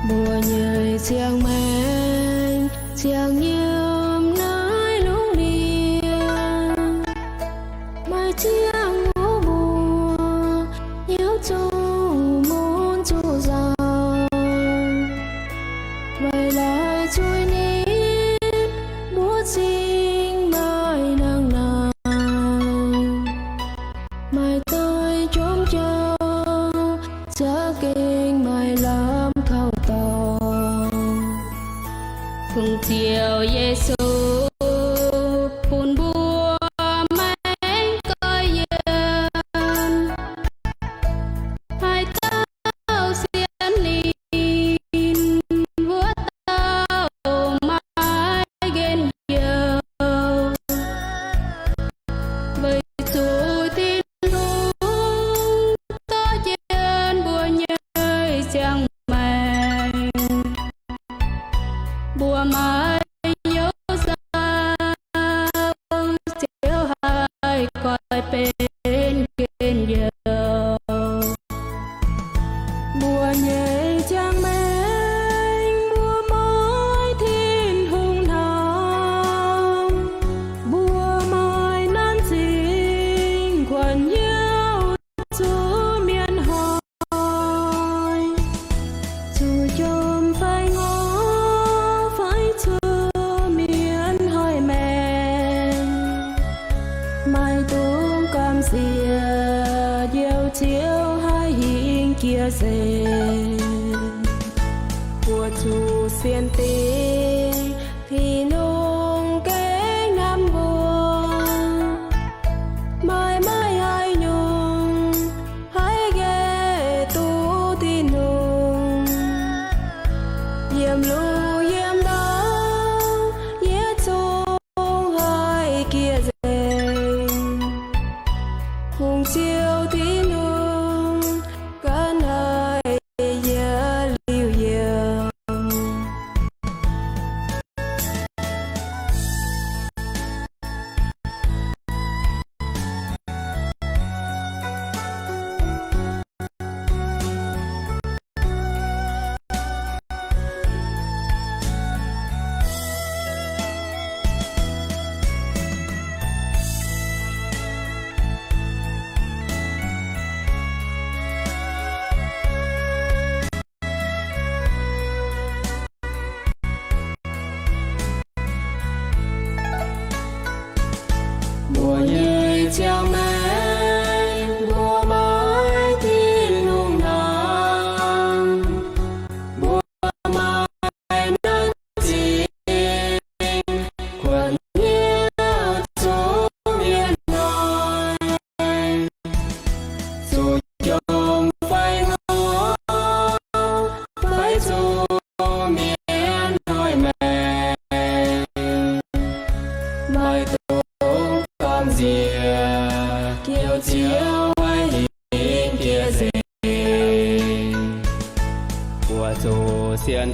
Mbuo nyei ziangh maengc ziangh nyiemv naaiv lungh ndiev, maaih ziangh hoc mbuo hnyouv zuqc mun zuqc nzauh. Weic laaix zuiz nitv mbuo zingh maaih nangh naaic, maaih doix jomc jauv za'gengh maaih lamh kaux dorngx. Kungx Ziouv Yesu bun mbuo maengx goiv yiem, haaix dauh sienx lingh wuov dauh maiv nqemh youh. Weic zuqc Tin-Hungh dorh jienv mbuo nyei ziangh maengc, mbuo maiv hnyouv nzauh, Ziouv haih goiv benx nqemh youh. Mbuo nyei ziangh maengc mbuo maiv Tin-Hungh hnamv, mbuo maiv nanv zingh kuonx hnyouv zuqc mienh hnoi, zuqc jomc fai ngorc fai zuqc mienh hnoi maengx, maaih dungx gamh nziex Njoux Ziouv haih hingh jiex nzengc. Buoz-zuqc sienx dingc Tin-Hungh gengh hnamv mbuo, maaih maaih haaix nyungc haih nqaih duqv Tin-Hungh. Yiem lungh yiem ndau, yietc zungv haih jiex nzengc. Kungx Ziouv Tin-Hungh ganh haih yietc liuz yiem. Mbuo nyei ziangh maengc mbuo maiv Tin-Hungh hnamv, mbuo maiv nanv zingh kuonx hnyouv zuqc mienh hnoi, zuqc jomc fai ngorc fai zuqc mienh hnoi maengx.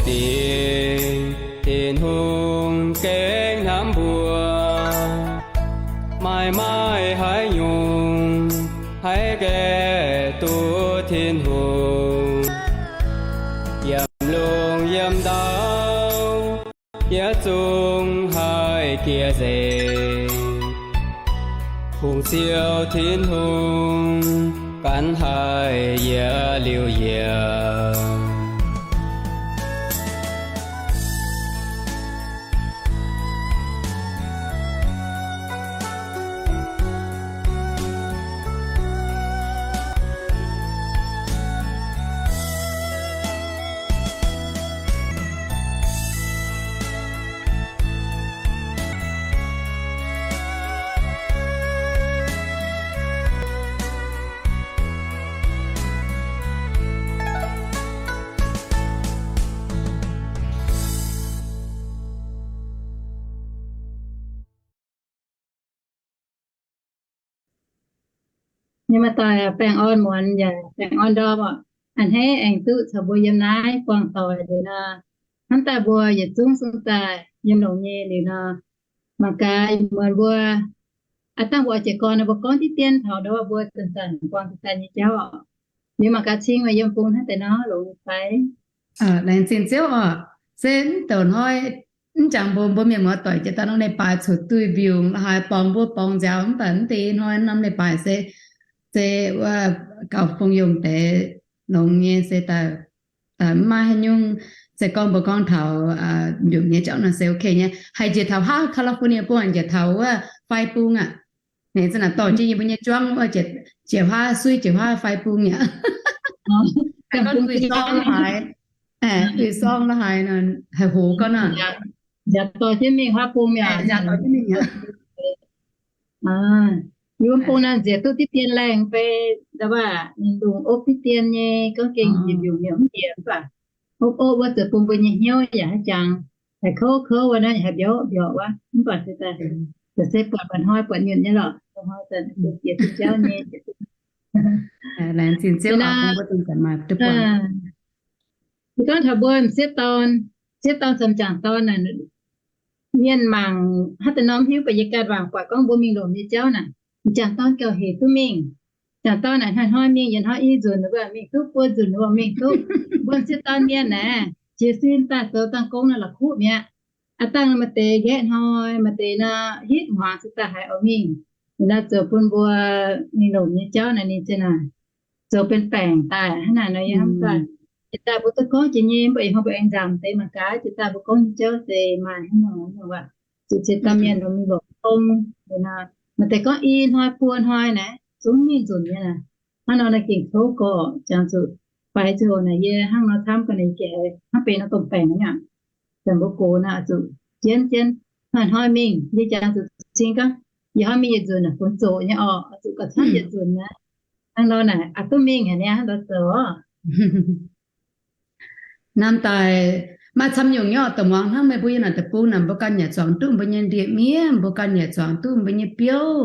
Dingc Tin-Hungh gengh hnamv mbuo, maaih maaih haaix nyungc haih gaeqv duqv Tin-Hungh? Yiem lungh yiem ndau, yietc zungv haih jiex nzengc. Hungh Ziouv Tin-Hungh ganh haih yietc liuz yiem. Ninh maaih doic baengh orn muonz yaac baengh orn ndorm oc. A'hneiv aengx duqv caux mbuo yiem naaiv buangh doic liuz nor, hnamv daaih mbuo yietc zungv sung daaih yiem longx nyei liuz nor, mangc gaax muonz mbuo, aa, dangh mbuo oix jiez gorn nor, mbuo gorngv diqv dien taux ndau wuov mbuo zanc-zanc buangh daaih nyei jauv oc. Liuz mangc gaax cing meih yiem bung hnangv deix nor longx nyei fai? Laengz zingh Ziouv oc. Se mv douc hnoi, mv jangx mbuo, mbuo mienh muoz doic jiex daaih norm leiz-baaix cuotv duih mbiungc la'haaix, borngz mbuo borngz nziaaux, mv baac mv deix hnoi norm leiz-baaix se, se wuov gauh fongc yungh deix longx nyei se daaih, mv maaih haaix nyungc. Se gorngv mbuo gorngv taux mbiungc nyei jauv nor se ok nyei. Haih njiec taux haav California bung, njiec taux wuov fai bung aqv. Ninh za'naaic dorh jienv yie mbuo nyei juangv wuov, njiec haav suiv, njiec haav fai bung aqv. Gorngv duih sorng la'haaix, duih sorng la'haaix nor, haih hoz gorngv nor. Nziaaux dorh jienv mingh haav bung mi'aqv. Nziaaux dorh jienv mingh aqv. Yie mbuo bung naaiv nziex duqv diqv dien laengh fai, ndau baac ninh lungh opv diqv dien nyei, gorngv gengh njiec mbiungc liemh mv njiec mv baac opv opv wuov zoux bun mbuo nyei hnyouv yaac haaix jangx, haiz kouv kouv wuov naaiv, haiz mbiorqv mbiorqc wuov, mv baac se daaih se buatc mba'hnoi buatc nyutc nyei lorqc, mba'hnoi zanc jiex duqv jauv nyei. Laengz zingh Ziouv. Se gorngv taux mbuo m'sieqv dorn, m'sieqv dorn caux m'jangc dorn naaic, mienh mangc hnangv deix norm hiuv baac yie ganh wangc buatc gorngv mbuo mingh lomc nyei jauv naaic, m'jangc dorn gauh hec duqv mingh. M'jangc dorn naaic hnoi-hnoi mingh, yietc hnoi i nzunc wuov mingh duqv, buo nzunc wuov mingh duqv. Mbuo m'sieqv dorn mienh naaic, jiez sin daaih zoux dangh gong nor la'kuqv mi'aqv. Aa dangh maaih deix nqaeqv hnoi, maaih deix nor hitv hmuangx se daaih haiz oix mingh. Liuz nor zoux bun mbuo mingh lomc nyei jauv naaic ninh ziouc naaic zoux benx baengc daaih hnangv naaic nor, yie hnamv daaih. Jiex daaih mbuo duqv gorngv jiex nyei, mv baac ih hnoi mbuo aengx nzamc deix mangc gaax, jiex daaih mbuo gorngv nyei jauv se maaih hnangv nor, zuqc ziex dauh mienh lomh mingh lomc gong. Liuz nor maaih deix gorngv i hnoi buo hnoi naaic zungv mingh nzunc nyei naaic. Hnangv nor naaic gengh kouv gorqv, jangx zuqc faix ziangh hoc naaic yie hnangv nor camv ga'naaiv geh hnangv benx nor domh baengc aqv. Zanc mbuo gox naaic zuqc jienv jienv hnoi-hnoi mingh, yie jangx zuqc cing gorngv, yie hnoi mingh yietc nzunc naaic funx zoqc nyei orqc, zuqc gauh camv yietc nzunc naaic. Hnangv nor naaic aqc duqv mingh haic niaa, hnangv nor zoux. Namh daaih maaih camv nyungc nyei orqc, dongh muangx hnangv meih mbuo yiem naaic deic-bung naaic, mbuo ganh yaac zuangx duqv mbuo nyei ndie-miev, mbuo ganh yaac zuangx duqv mbuo nyei biouv,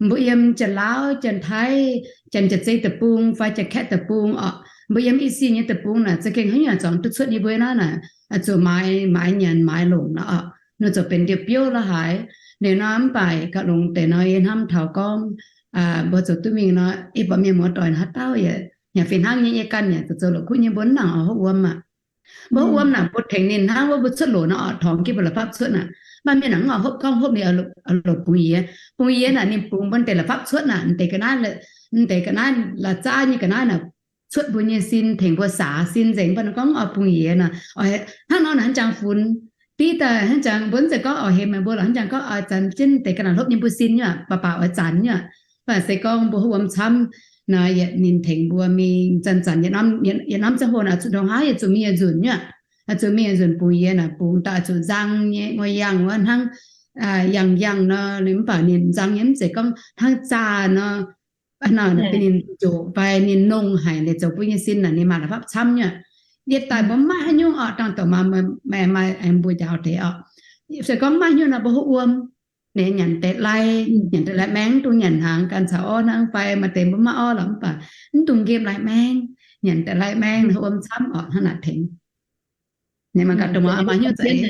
mbuo yiem Janx-Laauv, Janx-Taiv, Janx-Jaaix Zei deic-bung fai Janx-Kaeqv deic-bung orqc, mbuo yiem i sin nyei deic-bung naaic za'gengh haaix nyungc zuangx duqv cuotv yie mbuo naaiv naaic, zuqc maaiz, maaiz nyanc maaiz longc nor orqc, nor zuqc benx ndie-biouv la'haaix. Liuz nor mv baac gauh longx deix nor yie hnamv taux gorngv mbuo zoux duqv mingh nor, yie buatc mienh muoz doic haaix dauh yaac, yaac fih hnangv nyei, yie ganh yaac zoux zoux la'kuqv nyei, mbuo mv nangc oix hopv wuom aqv. Mbuo hopv wuom naaic mbuo tengx ninh hnangv wuov mbuo cuotv loc nor orqc, torngx jienv mbuo la'fapv cuotv naaic. Mv baac mienh naaic mv oix hopv gorngv hopv ninh oix loc bungx yie. Bungx yie naaic ninh bungx mbuo deix la'fapv cuotv naaic, mv deix ga'naaiv, mv deix ga'naaiv la'zaav nyei ga'naaiv naaic cuotv mbuo nyei sin, tengx mbuo saax sin nzengc. Mv baac nor gorngv oix bungx yie nor, hnangv nor naaic hnangv jangx funx div daaih hnangv jangx mbuo mv zeiz gorngv oix hemx meih mbuo lorqc, hnangv jangx gorngv oix zanc jienv deix ga'naaiv hlopv nyei mbuo sin nyei, baac baac oix zanc nyei. Mv baac se gorngv mbuo hopv wuom camv nor, yietc ninh tengx mbuo mingh zanc-zanc, yietc norm ziangh hoc naaic zuqc ndongc haaix yietc zuqc mingh yietc nzunc nyei, zuqc mingh yietc nzunc bungx yie naaic, bungx daaih zuqc nzang nyei, nguaih yangh wuov hnangv yangh yangh nor. Liuz mv baac ninh nzang nyei mv zeiz gorngv hnangv zaah nor, benx ninh joc fai ninh nongh haic, ninh zoux mbuo nyei sin naaic ninh maaih la'fapv camv nyei. Yietc daaih mbuo mv maaih haaix nyungc orqc, dangh douc maaih, maaih, maaih aengx mbuo njaaux deix orqc. Se gorngv mv maaih haaix nyungc nor mbuo hopv wuom, ninh nyanc deix lai, nyanc deix lai-maeng, mv dungx nyanc hnaangx ganh caux orv hnangv fai maaih deix mbuo mv maaih orv lorqc mv baac mv dungx nqemh lai-maeng, nyanc deix lai-maeng, hopv wuom camv orqc, hnangv naaic tengx. Ninh mangc gaax dongh muangx maaih hnyouv za'eix.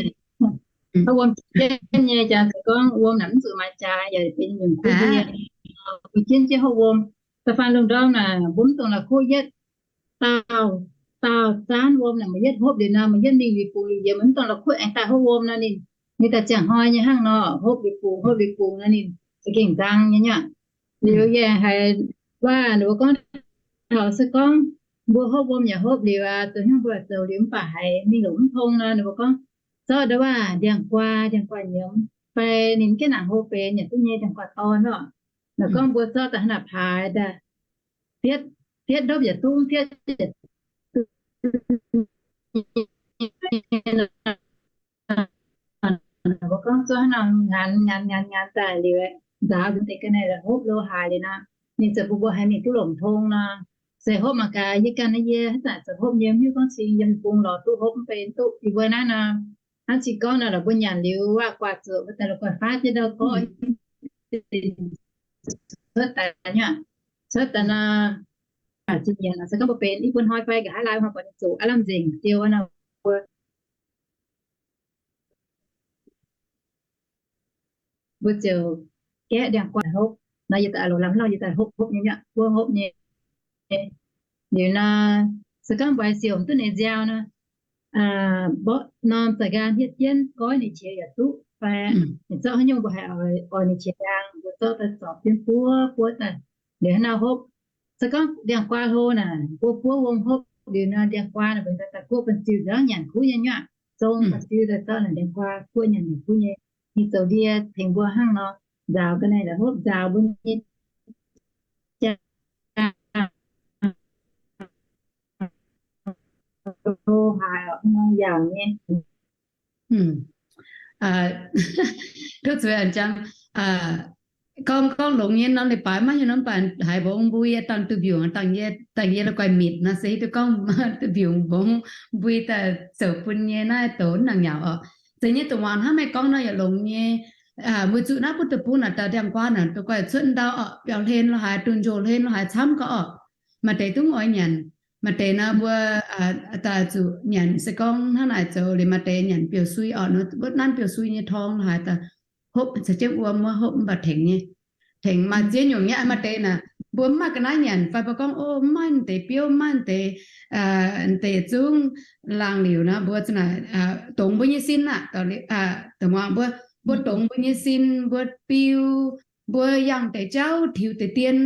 Hopv wuom jienv nyei jaax se gorngv wuom naaic mv zuqc maaih jaax, yaac benx nyungc kuv ndie. Mbuo jienv jienv hopv wuom, da'faanh lungh ndorm naaic mbuo mv dungx la'kuqv yietv dauh, dauh zaanv wuom naaic, meih yietv hopv liuz nor, meih yietv mingh liuz bungx liuz yiem, mv dungx la'kuqv aengx daaih hopv wuom nor, ninh, ninh daaih ziangh hnoi nyei hnangv nor, hopv liuz bungx, hopv liuz bungx nor, ninh za'gengh nzang nyei nyuav. Liuz yaac haiz waac ninh mbuo gorngv taux se gorngv mbuo hopv wuom yaac hopv liuz aqv, zoux hnyouv mbuo zoux liuz mv baac haiz mingh longc mv tong nor, ninh mbuo gorngv zorqv ndau waac ndiangx-guaa, ndiangx-guaa nyiemz fai ninh mv gaengh nangc hlo benx yaac duqv nyei, ndiangx-guaa dorn oc. Naaic gorngv mbuo zorqv daaih hnangv naaic paaix daaih, fietv, fietv ndopv yaac duqv, fietv yaac duqv. Mbuo gorngv zorqv hnangv nor nganx nganx nganx nganx daaih liuz, nzaaux nzengc deix ga'naaiv la'hopv lo haaix liuz nor, ninh ziouc bun mbuo haih mingh duqv longc tong nor. Se hopv mangc gaax, yie ganh naaiv yie haaix zanc zoux hopv nyei, mv hiuv gorngv cing yiem bung lorz duqv hopv mv bei duqv. Yie mbuo naaiv nor, hnangv cing gorngv nor, la'buo nyanc liuz waac-guaax zuqc mbuo daaih la'guaih faatv jienv ndau gorqv cuotv daaih nyuav, cuotv daaih nor, zinh nyanc se gorngv mbuo benx i buo hnoi fai nqa'haav laai hnoi buatc ninh zuqc aav lamh nzengc diou nor, mbuo mbuo ziouc gaeqv ndiangx-guaa hopv. Nor yie daaih loc lamh lauh yie daaih hopv hopv nyei nyuav, buov hopv nyei. Liuz nor, se gorngv mbuo siouc mv duqv ninh nziaaux nor, mborqv norm za'nqaang hietv jienv goiv ninh qiex yaac duqv fai, ninh zorqv haaix nyungc mbuo haiz oix ninh qiex nqaang, mbuo zorqv daaih zorpc jienv buov buov daaih liuz hnangv nor hopv. Se gorngv ndiangx-guaa hlo naaic, mbuo buov wuom hopv liuz nor, ndiangx-guaa naaic mbuo daaih guoqv banh ziu nzangv nyanc kuv nyei nyuav. Zong banh ziu daaih zorqv naaic ndiangx-guaa guoqv nyanc nyanc kuv nyei. Ninh zoux ndie tengx mbuo hnangv nor, nzaaux ga'naaiv la'hopv, nzaaux mbuo nyei jaa hlo haaix yaac nyei. Tov zueiz jang, gorngv, gorngh longx nyei norm leiz-baaix maiv hiuv norm baac haiz mbong mbui dangh duih mbiungc, dangh yie, dangh yie la'guaih mitc nor se hiuv duqv gorngv duih mbiungc mbong mbui daaih zoux bun nyei naaiv douz nangc nyauc oc. Zeiz nyei, dongh muangx hnangv meih gorngv nor yaac longx nyei. Weic zuqc naaiv buv deic-bung naaic daaih ndiangx-guaa naaic da'guaih cuotv ndau oc, biaux hlen lo haaix, dunh njoh hlen lo haaix camv gau oc. Maaih deix dungv oix nyanc, maaih deix nor mbuo daaih zuqc nyanc se gorngv hnangv naaic zoux liuz maaih deix nyanc biouv-sui oc, wuov nanv biouv-sui nyei torng lo haaix daaih hopv caux jienv wuom wuov hopv mv baac tengx nyei. Tengx maaih ziex nyungc nyei. Maaih deix naaic mbuo mv maaih ga'naaiv nyanc fai mbuo gorngv, o, mv maaih deix biouv, mv maaih deix, deix zungv laangh liuc nor, mbuo za'naaic dongz mbuo nyei sin aqv. Dongz mbuo, mbuo dongz mbuo nyei sin, mbuo biu, mbuo yangh deix jauv, tiux deix dien,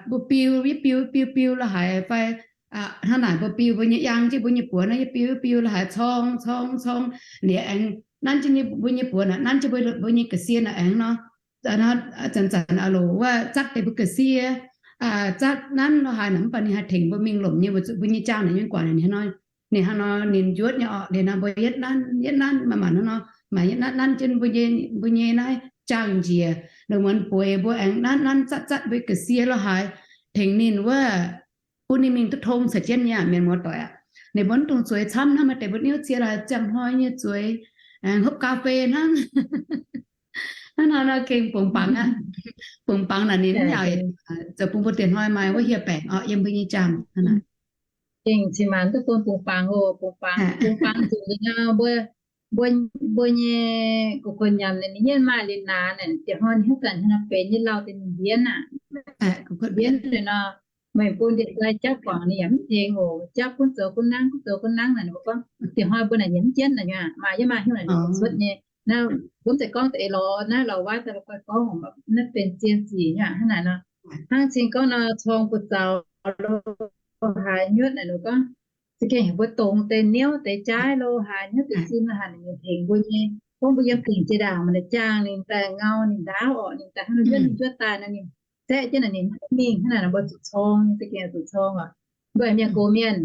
mbuo biu, yie biu, biu, biu lo haaix fai hnangv naaic mbuo biu mbuo nyei yangh jienv mbuo nyei buoz nor, yie biu, biu lo haaix corng, corng, corng, liuz aengx nanv jienv mbuo nyei buoz naaic, nanv jienv mbuo nyei ga'sie naaic aengx nor. Zanc-zanc loc wuov zatv deix mbuo ga'sie, zatv nanv lo haaix naaic, mv baac ninh haih tengx mbuo mingh lomc nyei, weic zuqc mbuo nyei jaang naaic nyungc guangc ninh hnangv nor, ninh hnangv nor ninh njuotv nyei oc. Liuz nor mbuo yietv nanv, yietv nanv, maaih maanc hnangv nor, maaih yietv nanv, nanv jienv mbuo nyei, mbuo nyei naaiv jaang njiec, lungh muonz bueix mbuo aengx nanv, nanv zatv, zatv mbuo ga'sie lo haaix, tengx ninh wuov, bun ninh mingh duqv tong caux jienv nyei aqv, mienh muoz-doic aqv. Ninh mbuo mv dungx zueiz camv hnangv maaih deix mbuo niouv cie lo haaix ziangh hnoi nyei zueiz, aengx hopv ga'fei hnangv. Hnangv nor nor gengh bungx bangc aqv. Bungx bangc naaic ninh mv yaac zoux bun mbuo dieh hnoi maaih wuov hieh baengc oc yiem mbuo nyei jaang. Gengh cin-maanc duqv bun bungx bangc oc, bungx bangc, bungx bangc zuqc liuz nor, mbuo, mbuo, mbuo nyei gu'guoqv nyanc ninh yienv maaih liuz naanc, dieh hnoi ninh haaix zanc hnangv nor benx nyei lauh deix ninh mbienv aqv. Mbienv liuz nor, meih bun dieh daaih japv guangc ninh yaac mv tengx oc. Japv gunv zoux gunv nangv, gunv zoux gunv nangv naaic, ninh mbuo gorngv dieh hnoi mbuo naaic nyiemc mv jienv naaic nyuac, maaih yiem maaih hnyouv naaic ninh mbuo cuotv nyei. Naaiv mbuo mv zeiz gorngv deix lorz naaiv lorz wuov daaih la'guaih gorngv naaiv benx zien zic nyuac hnangv naaic nor. Hnangv cing gorngv nor, corng buoz zaux lo haaix nyuotv naaic, ninh gorngv za'gengh heuc mbuo dongz deix niouv deix jaaiv lo haaix nyuotv deix sin lo haaix ninh tengx mbuo nyei. Gorngv mbuo yiem dingc jiex ndaangc maaih deix jaang ninh daaih ngau ninh ndaauv orqc, ninh daaih hnangv nor njuotv mingh njuotv daaih nor, ninh zaeqv jienv naaic ninh mv mingh hnangv naaic nor, mbuo zuqc corng nyei, za'gengh zuqc corng orqc. Mbuo mienh gox mienh,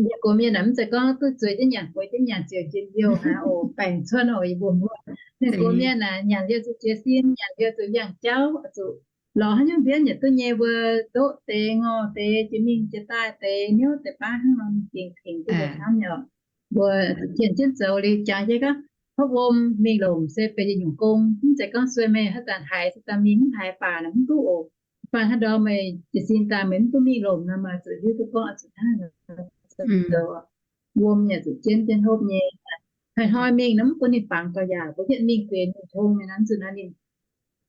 mienh gox mienh naaic mv zeiz gorngv duqv zueiz jienv nyanc, bueix jienv nyanc, ziouc njien-youh haic oc, baengc cuotv oc, yie mbuo mbuo. Mienh gox mienh naaic nyanc liuz zuqc jiez sin, nyanc liuz zuqc yangh jauv, zuqc lorz haaix nyungc mbienv yaac duqv nyei, mbuo ndoqv deix, ngorh deix, jiex mingh jiex daaih deix, niouv deix baav hnangv nor, ninh gengh tengx duqv mbuo camv nyei oc. Mbuo zuqc jienh jienv zoux liuz jangx jienv gorngv hopv wuom mingh lomc se benx yietc nyungc gong. Mv zeiz gorngv sueih meih haaix zanc haiz se daaih mingh, mv haiz baac naaic mv duqv oc. Faanh haaix ndorm meih jiez sin daaih meih mv duqv mingh lomc nor, meih zuqc hiuv duqv gorngv zuqc hnangv zoux. wuom yaac zuqc jienv jienv hopv nyei. Hnoi-hnoi mingh nor mv bun ninh fangx gauh yaac, mbuo hietv mingh guenx mingh tong mingh nor, zuqc nor ninh,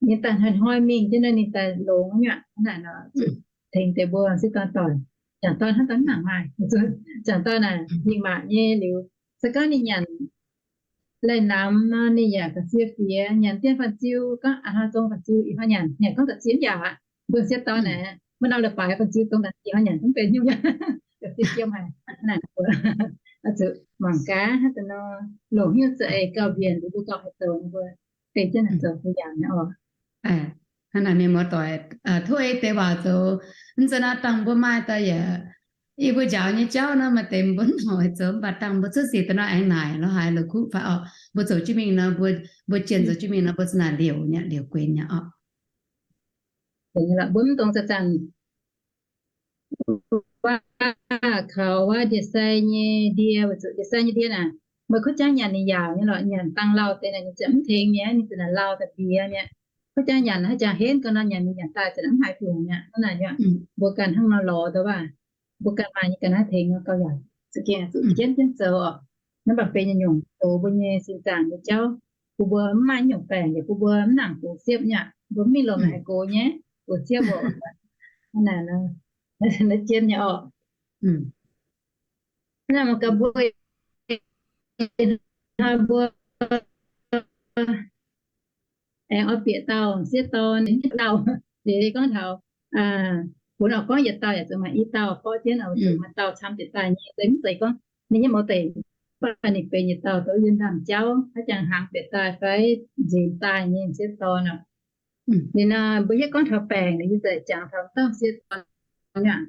ninh daaih hnoi-hnoi mingh jienv nor ninh daaih longx nyei aqv. Hnangv naaic nor zuqc tengx deix mbuo sieqv dorn doic. Jangc dorn hnangv daaih mv nangc maaih, jangc dorn naaic mingh maac nyei liuz, se gorngv ninh nyanc lai-namx nor ninh yaac ga'sie fiex, nyanc dien fanh ziu, gorngv a'hnoi zong fanh ziu ih hnoi nyanc, nyanc gorngv ga'sie mv yaac aqv. Mbuo sieqv dorn naaic, mbuo norm leiz-baaix fanh ziu zong ga'sie hnoi nyanc mv benx nyungc, ga'sie jiem haic. Hnangv naaic mbuo zuqc mangc gaax hnangv daaih nor, longc hnyouv za'eix gauh mbienc liuz mbuo gauh haih zoux, mbuo deix jienv haih zoux mbuo yaac nyei oc. Hnangv naaic mienh muoz-doic, tov ei deix waac zoux. Mv zeiz nor dangh mbuo maaih daaih yaac, yie mbuo njaaux nyei jauv nor maaih deix mbuo mv horpc zoux, mv baac dangh mbuo cuotv sic daaih nor aengx naaic lorz haaix lorz kuv fai orqc. Mbuo zoux jienv mingh nor, mbuo, mbuo jienh zoux jienv mingh nor mbuo za'naaic liouc nyei, liouc guenx nyei orqc. Mbuo mv dungx zanc-zanc waac kaux waac ndie-sai nyei ndie, weic zuqc ndie-sai nyei ndie naaic, meih kuv jangv nyanc ninh yaauc nyei lorqc, nyanc dangh lauh deix naaic ninh ziouc mv tengx mi'aqv, ninh ziouc naaic lauh daaih mbiex mi'aqv. Kuv jangv nyanc haaix jangx henv gau nor, nyanc mingh nyanc daaih ziouc mv haaix fungx mi'aqv. Hnangv naaic, mbuo ganh hnangv nor lorz ndau waac, mbuo ganh maaih nyei ganh naaiv tengx nor gauh yaac za'gengh zuqc jienv jienv zoux oc. Naaiv baac benx nyungc-nyungc doz mbuo nyei sin zaangc nyei jauv. Bun mbuo mv maaih nyungc baengc yaac bun mbuo mv nangc gox siepv nyei aqv. Mbuo mv mingh lomc haaix gox nyei, gox siepv oc. Hnangv naaic, naaiv jienv nyei oc. Hnangv naaic mbuo, mbuo aengx oix bieqc dauh sieqv dorn, dauh, liuz gorngv taux, funx oix gorngv yietc dauh yaac zuqc maaih i dauh borqv jienv, zuqc maaih dauh camv bieqc daaih nyei. Mv zeiz gorngv ninh nyei mouz deic, mv baac ninh benx yietc dauh douc yiem ndaamv-jauv, haaix jangx hnaangx bieqc daaih fai nzengc daaih nyei sieqv dorn oc. Ninh nor, mbuo hietv gorngv taux baengc, ninh nzengc jangx taux dauh sieqv dorn aqv.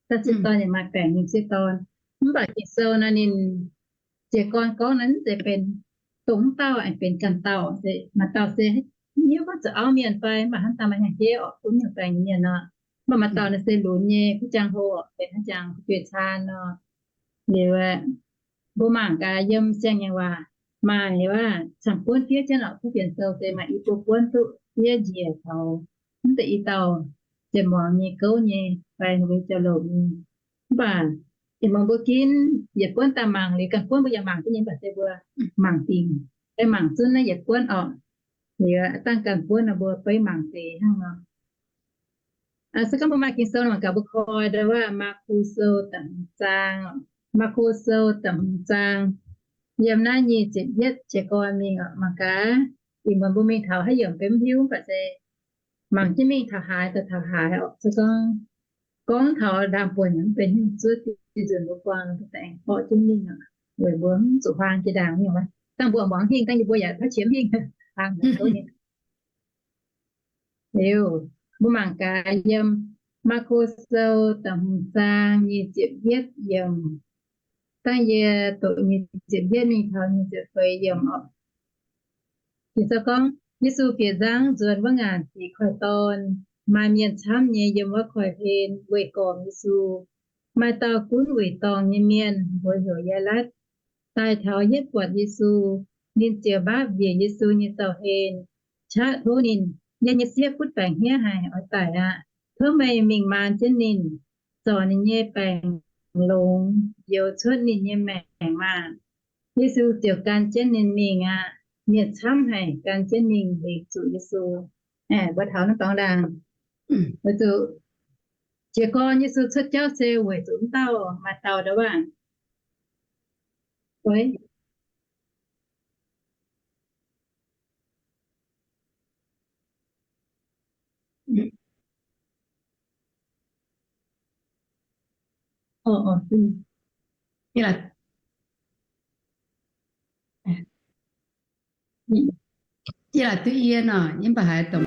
Dauh sieqv dorn yaac maaih baengc nyei sieqv dorn. Mv baac Ging-Sou nor ninh jiez gorn gorngv nor mv zeiz benx dongh mv dauh aengx benx ganh dauh, maaih dauh se hnyouv gorngv zoux auv mienh fai mv baac hnamv daaih maaih hnyangx-jeiv oc, bun nyungc baengc nyei mienh nor. Mv baac maaih dauh nor se lunx nyei, kuv jangx hlo oc, benx haaix jangx fu'jueiv caan nor. Liuz, mbuo mangc gaax yiem Siang-Ngaengc Waac maaih waac camv-buonv fiev jienv oc, kuv fienx sou se maaih i buo buonv duqv fiev njiec taux mv deix i dauh zienx muangx nyei gouv nyei fai ninh mbuo jauv-louc nyei. Mv baac ih muonz mbuo ginv yietc buonv daaih mangc liuz, ganh buonv mbuo yaac mangc duqv nyei, mv baac se mbuo mangc dingc, fai mangc zunv naaiv yietc buonv oc. Liuz dangh ganh buonv nor mbuo beiv mangc deix hnangv nor. Se gorngv mbuo maaih Ging-Sou nor mangc gaax mbuo koi ndau waac Maako Sou da'hmz zaang, Maako Sou da'hmz zaang, yiem naaiv nyic ziepc yietv jiez gorn mingh oc. Mangc gaax, ih muonz mbuo mingh taux haaix yiemc mbuo mv hiuv, mv baac se mangc jienv mingh taux haaix daaih taux haaix oc. Se gorngv gorngv taux ndaam-buonc yaac mv benx haaix nyungc, zuov deix nzunc mbuo buangh mbuo aengx borqv jienv mingh oc, weic mbuo mv zuqc huaang jiex ndaangc nyungc. Dangh mbuo muangx hingh, dangh yie mbuo yaac taux qiemx hingh, huaang haic gouv nyei. Liuz, mbuo mangc gaax yiem Maako Sou da'hmz zaang nyic ziepc yietv yiemc, dangh yie doqc nyic ziepc yietv mingh taux nyic ziepc feix yiemc oc. Ging-Sou gorngv, Yesu bieqc nzangv nzuonx wuov ngaanc sic koiv-dorn, maaih mienh camv nyei yiem wuov koiv-hlen weih gormx Yesu. Maaih dauh gunv wuic dorngh nyei mienh, mbuox heuc Yailatv, daaih taux yietv buatc Yesu. Ninh ziouc mbaapv njiec Yesu nyei zaux-hlen, qaqv tov ninh, Yie nyei sieqv butv baengc hniev haic, oix daic aqv. Tov meih mingh maan jienv ninh, zorc ninh nyei baengc longx, njoux cuotv ninh nyei maengc maah! Yesu ziouc gan jienv ninh mingh aqv. Mienh camv haic gan jienv mingh lingc zuqc Yesu. Aeqv, mbuo taux naaiv dorngx ndaangc, weic zuqc jiez gorn Yesu cuotv jauv se weic zuqc mv dauh maaih dauh ndau waac. Yie laaic duqv yie nor, yie mv baac haaix dongh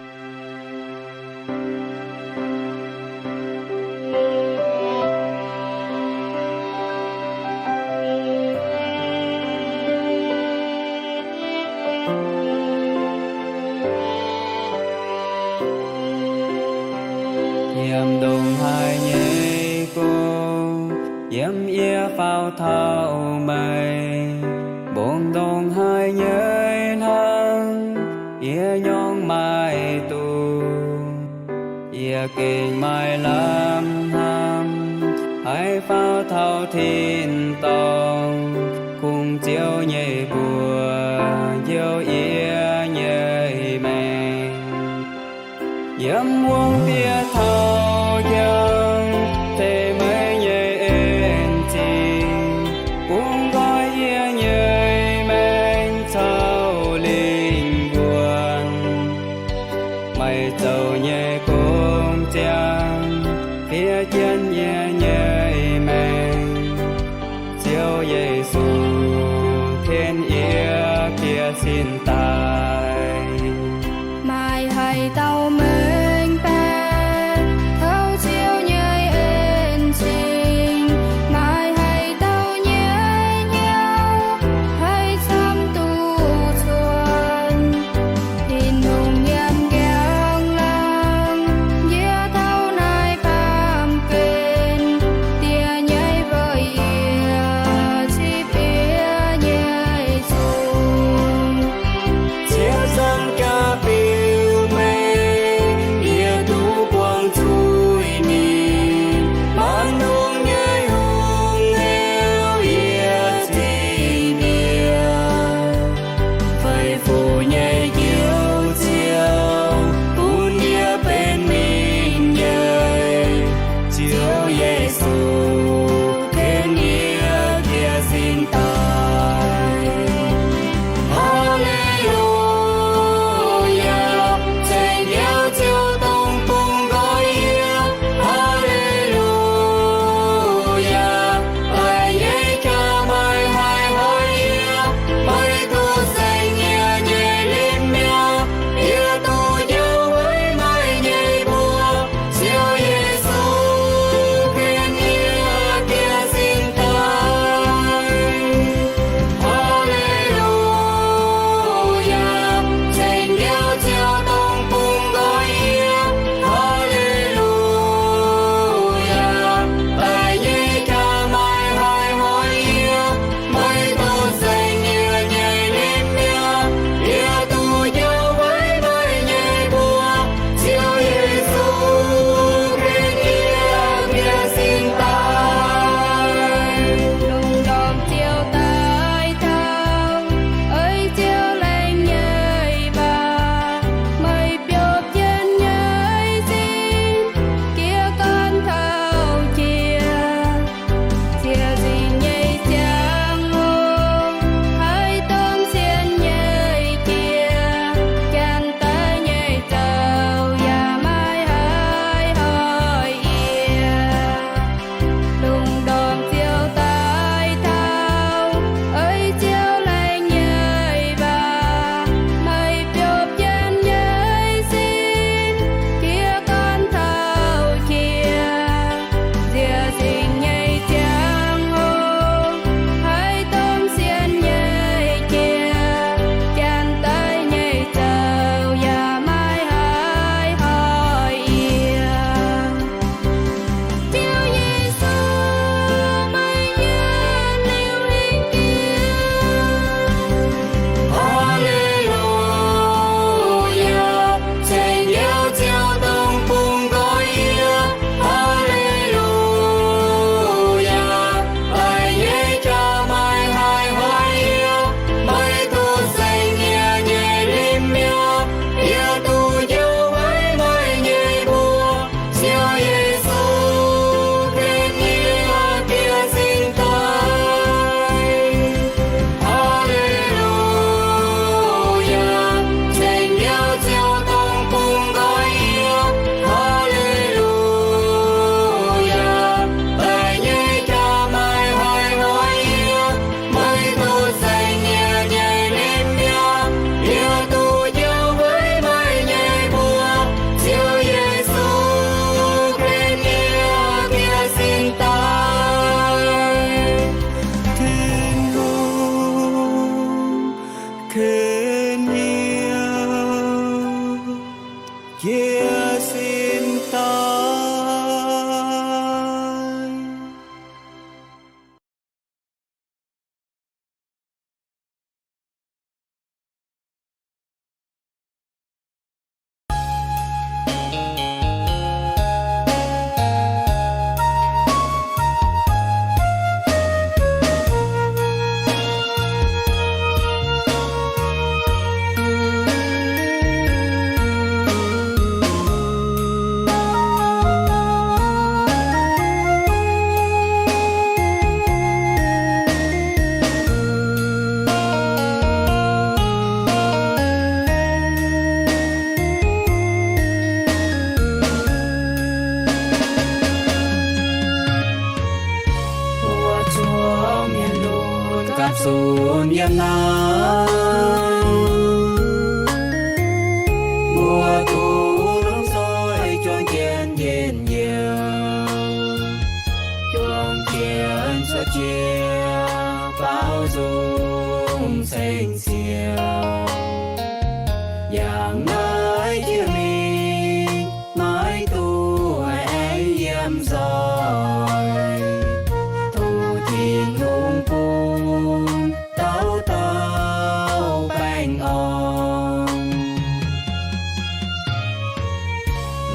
Yiem ndongc haaix nyei gong, yiem yie faaux taux meih. Mbong ndongc haaix nyei hnangv, yie nyorng maaih duqv. Yie gengh maaih lamh hnamv, haiz faaux taux tin-dorngh, kungx Ziouv nyei mbuox njoux yie nyei maengc. Yiem wuonh diex taux njang, tengx meih nyei en-zingh, bungx nqoi yie nyei maengc caux lingh wuonh. Meih zoux nyei gong ziangh fiev jienv yie nyei maengc. Ziouv Yesu, tien yie piex sin daaih. Meih haiz dauh mengh baeqc taux Ziouv nyei en-zingh. Meih haiz dauh nyei hnyouv haih camv duqv cuotv. Tin-Hungh yiem njang laangz, yie taux naaiv baamh gen, Diex nyei weic yie cipv yie nyei zuqc.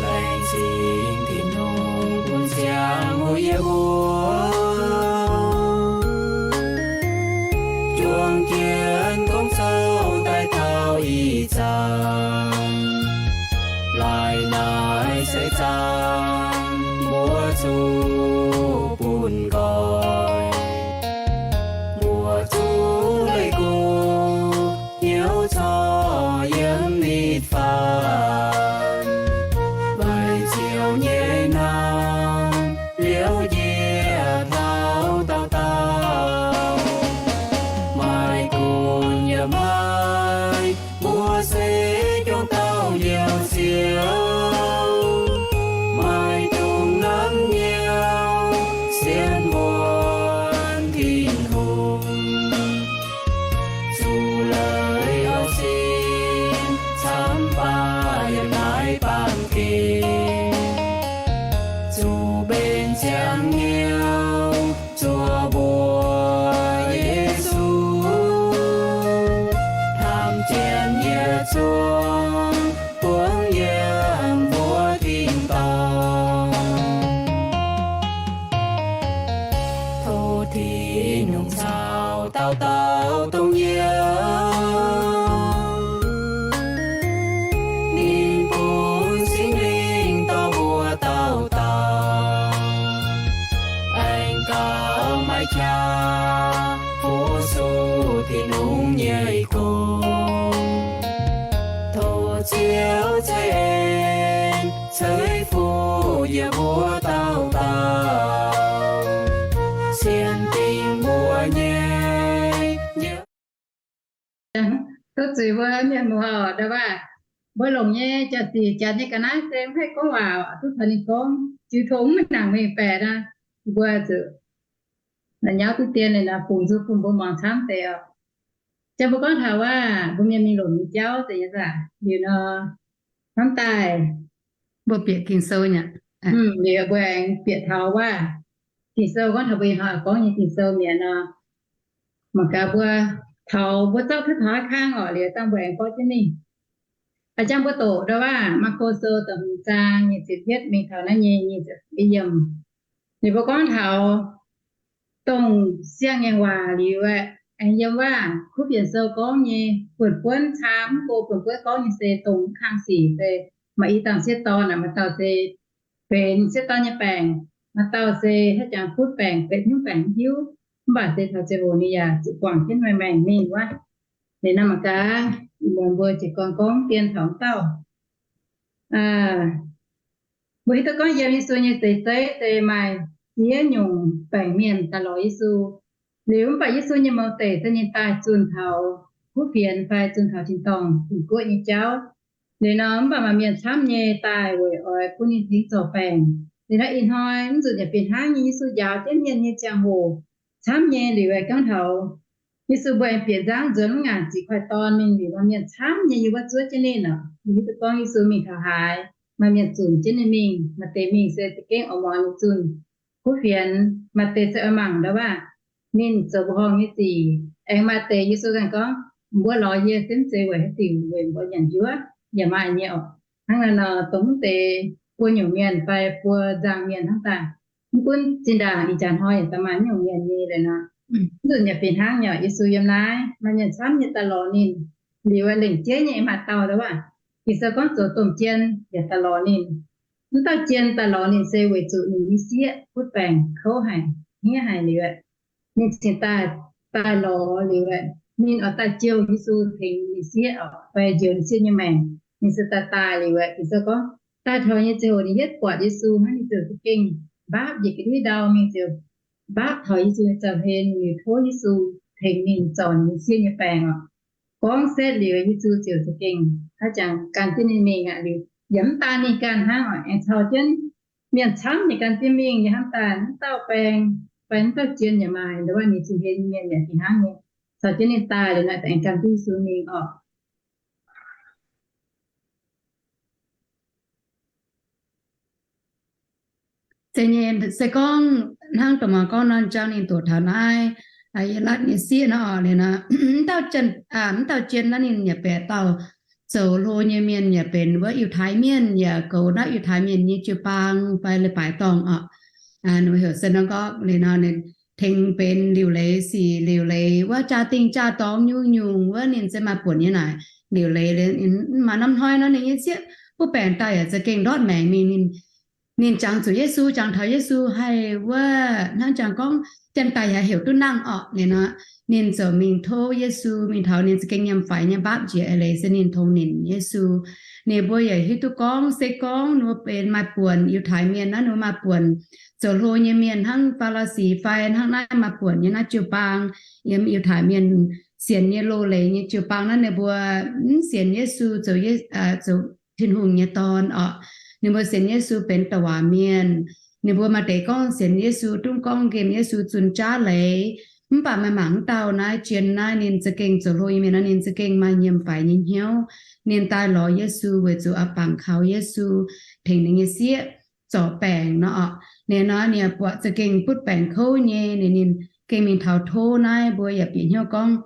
Laengz zingh Tin-Hungh bun ziangh hoc yie mbuo juang jienv gong-zoh daaih taux ih zanc. Laih naaiv seix zaangc mbuo zuqc bun nqoi, mbuo zuqc leih gu hnyouv corc yiem nitv faanv. Weic Ziouv nyei navn liouv njiec taux dauh dauh. Maaih gunv yaac maiv, mbuo se juangc dauh Njoux Ziouv. Maaih dongh nanv Njoux sienx muonc Tin-Hungh, zuqc leiz oix sin camv baac yaac maiv baamh gen, zuqc mbenc ziangx Njoux zuov mbuo Yesu. Hnamv jienv yietc zungv buangv yiem mbuo tin-dorngh. Tov Tin-Hungh caux dauh dauh dongh Njoux, ninh bun Singx Lingh dorh mbuo dauh dauh aengx gauh maiv qaqv fu-sux Tin-Hungh nyei gong. Tov Ziouv ceix en ceix fuqv yie mbuo dauh dauh, sienx dingc mbuo nyei. Tov zuiz mbuo mienh muoz oc, ndau waac mbuo longc nyei jauv-sic janx nyei ga'naaiv se mv haih gorngv waac oc, duqv caux ninh gorngv jiu tong mv nangc mengh baeqc nor, mbuo zuqc nyauv duqv dien liuz nor, bungx nzung bun mbuo muangx camv deix oc. Jang mbuo gorngv taux waac mbuo mienh mingh longc nyei jauv deix nyei waac liuz nor, hnamv daaih mbuo bieqc Ging-Sou nyei, liuz mbuo aengx bieqc taux waac Ging-Sou gorngv taux mbuo ih hnoi gorngv nyei Ging-Sou mi'aqv nor, mangc gaax mbuo taux mbuo zorqv duqv taux haaix kang oc, liuz dangh mbuo aengx borqv jienv mingh. A'jang mbuo doqc ndau waac Maako Sou da'hmz zaang nyic ziepc yietv mingh taux naaiv nyei nyic ziepc yiemc. Liuz mbuo gorngv taux dongh siang-ngaengc waac liuz aeqv, aengx yiem waac Kuv Fienx Sou gorngv nyei, buonc buonv caa mv go buonc buonv gorngv nyei se dongh mv kang sic se maaih i dauh sieqv dorn, maaih dauh se benx sieqv dorn nyei baengc, maaih dauh se haaix jangx butv baengc, betv hnyouv baengc mv hiuv, mv baac se taux ziangh hoc ninh yaac zuqc guangc jienv maengc mingh wuov. Liuz nor mangc gaax, mbuo jiez gorn gorngv dien taux wuov dauh. Mbuo hiuv duqv gorngv yiem Yesu nyei seix zeiv se maaih ziex nyungc baengc mienh daaih lorz Yesu. Liuz mv baac Yesu nyei mouz deic se ninh daaih zunh taux kuv fienx fai zunh taux tin-dorngh Tin-Guoqv nyei jauv. Liuz nor mv baac maaih mienh camv nyei daaih weic oix bun ninh tengx zorc baengc. Liuz nor ih hnoi mv nzunc yaac fih hnangv nyei, Yesu njaaux jienv mienh nyei ziangh hoc camv nyei liuz aengx gorngv taux Yesu mbuo aengx bieqc nzangv nzuonx mv ngaanc ziqc koiv dorn mingh liuz nor, mienh camv nyei yiem wuov zuov jienv ninh oc. Liuz hiuv duqv gorngv Yesu mingh taux haaix, maaih mienh zunc jienv ninh mingh. Maaih deix mingh se za'gengh oix muangx ninh zunh kuv fienx, maaih deix se oix mangc ndau waac ninh zoux mbuoqc horngh nyei sic. Aengx maaih deix Yesu ganh gorngv, mbuo lorz yie se mv zeiz weic haaix diuc, weic mbuo nyanc njuov, yaac maaih nyei oc. Hnangv naaiv nor dongh mv deix buo nyungc mienh fai buo nzangc mienh hnangv daaih. Mv gunv zinh ndaangc ih jaax hnoi yaac daaih maaih mv nyungc mienh nyei liuz nor, mv nzunc yaac fih hnangv nyei oc. Yesu yiem naaiv maaih mienh camv nyei daaih lorz ninh liuz, lengc jeiv nyei maaih dauh ndau waac Ging-Sou gorngv zoux domh jien yaac daaih lorz ninh. Mv dauh jien daaih lorz ninh se weic zuqc ninh nyei sieqv butv baengc kouv haic, hniev haic liuz, ninh cingx daaih, daaih lorz liuz, ninh oix daaih jouh Yesu tengx ninh sieqv oc, fai njoux ninh sieqv nyei maengc. Ninh se daaih daaih liuz, Ging-Sou gorngv daaih taux nyei ziangh hoc ninh yietv buatc Yesu hnangv, ninh ziouc za'gengh mbaapv njiec ga'ndiev ndau mingh, ziouc mbaapv taux Yesu nyei zaux-hlen, ninh tov Yesu tengx ninh zorc ninh sieqv nyei baengc oc. Gorngv setv liuz, Yesu ziouc za'gengh haaix jangx gan jienv ninh mingh aqv. Liuz yaac mv daan ninh ganh hnangv oc, aengx caux jienv mienh camv nyei gan jienv mingh. Yaac hnamv daaih mv dauh baeng fai mv dauh jien yaac maaih, ndau waac ninh cingx hlen mienh yaac fih hnangv nyei caux jienv ninh daaih liuz nor, aengx gan jienv Yesu mingh oc. Zeiz nyei, se gorngv hnangv dongh mangc gorngv nor, jang ninh doqc taux naaiv, Yie latv nyei sieqv nor, ninh, mv dauh jien naaiv ninh yaac benx dauh zoux hlo nyei mienh, yaac benx wuov Yiutai Mienh, yaac goux naaiv Yiutai Mienh nyei jiu-baang fai leiz-baaix dorngh oc. Ninh heuc Sandon Gok, ninh nor ninh tengx benx liuc leiz sic, liuc leiz wuov jaa-dingh jaa-dorngx nyungc-nyungc wuov ninh se maaih buonc nyei naaic liuc leiz. Maaih norm hnoi nor ninh nyei sieqv butv baengc daaih yaac za'gengh ndortv maengc mingh. Ninh jangx zuqc Yesu, jangx taux Yesu haih wuov hnangv jangx gorngv janx-daic yaac heuc duqv nangh orqc. Ninh nor ninh ziouc mingh tov Yesu, mingh taux ninh za'gengh nyiemc faix nyei mbaapv njiec eix leiz se ninh tongx nimc Yesu. Ninh mbuo yaac hiuv duqv gorngv se gorngv ninh mbuo benx maaih buonc Yiutai Mienh naaiv, ninh mbuo maaih buonc zoux hlo nyei mienh hnangv Faa^laa^si fai hnangv naaiv maaih buonc nyei naaiv jiu-baang, yiem Yiutai Mienh sienx nyei loz-leiz nyei jiu-baang naaiv ninh mbuo mv sienx Yesu zoux, zoux Tin-Hungh nyei Dorn orqc. Ninh mbuo sienx Yesu benx douc waac mienh. Ninh mbuo maaih deix gorngv sienx Yesu, dungx gorngv nqemh Yesu zunh jaav leiz. Mv baac maaih mangc mv dauh naaiv jien naaiv ninh za'gengh zoux hlo nyei mienh nor, ninh za'gengh maaih nyiemc faix nyei hnyouv. Ninh daaih lorz Yesu weic zuqc a'bangc kaux Yesu tengx ninh nyei sieqv zorc baengc nor orqc. Ninh nor ninh buatc za'gengh butv baengc kouv nyei, ninh, ninh gengh mingh taux tov naaiv. Mbuo yaac bieqc hnyouv gorngv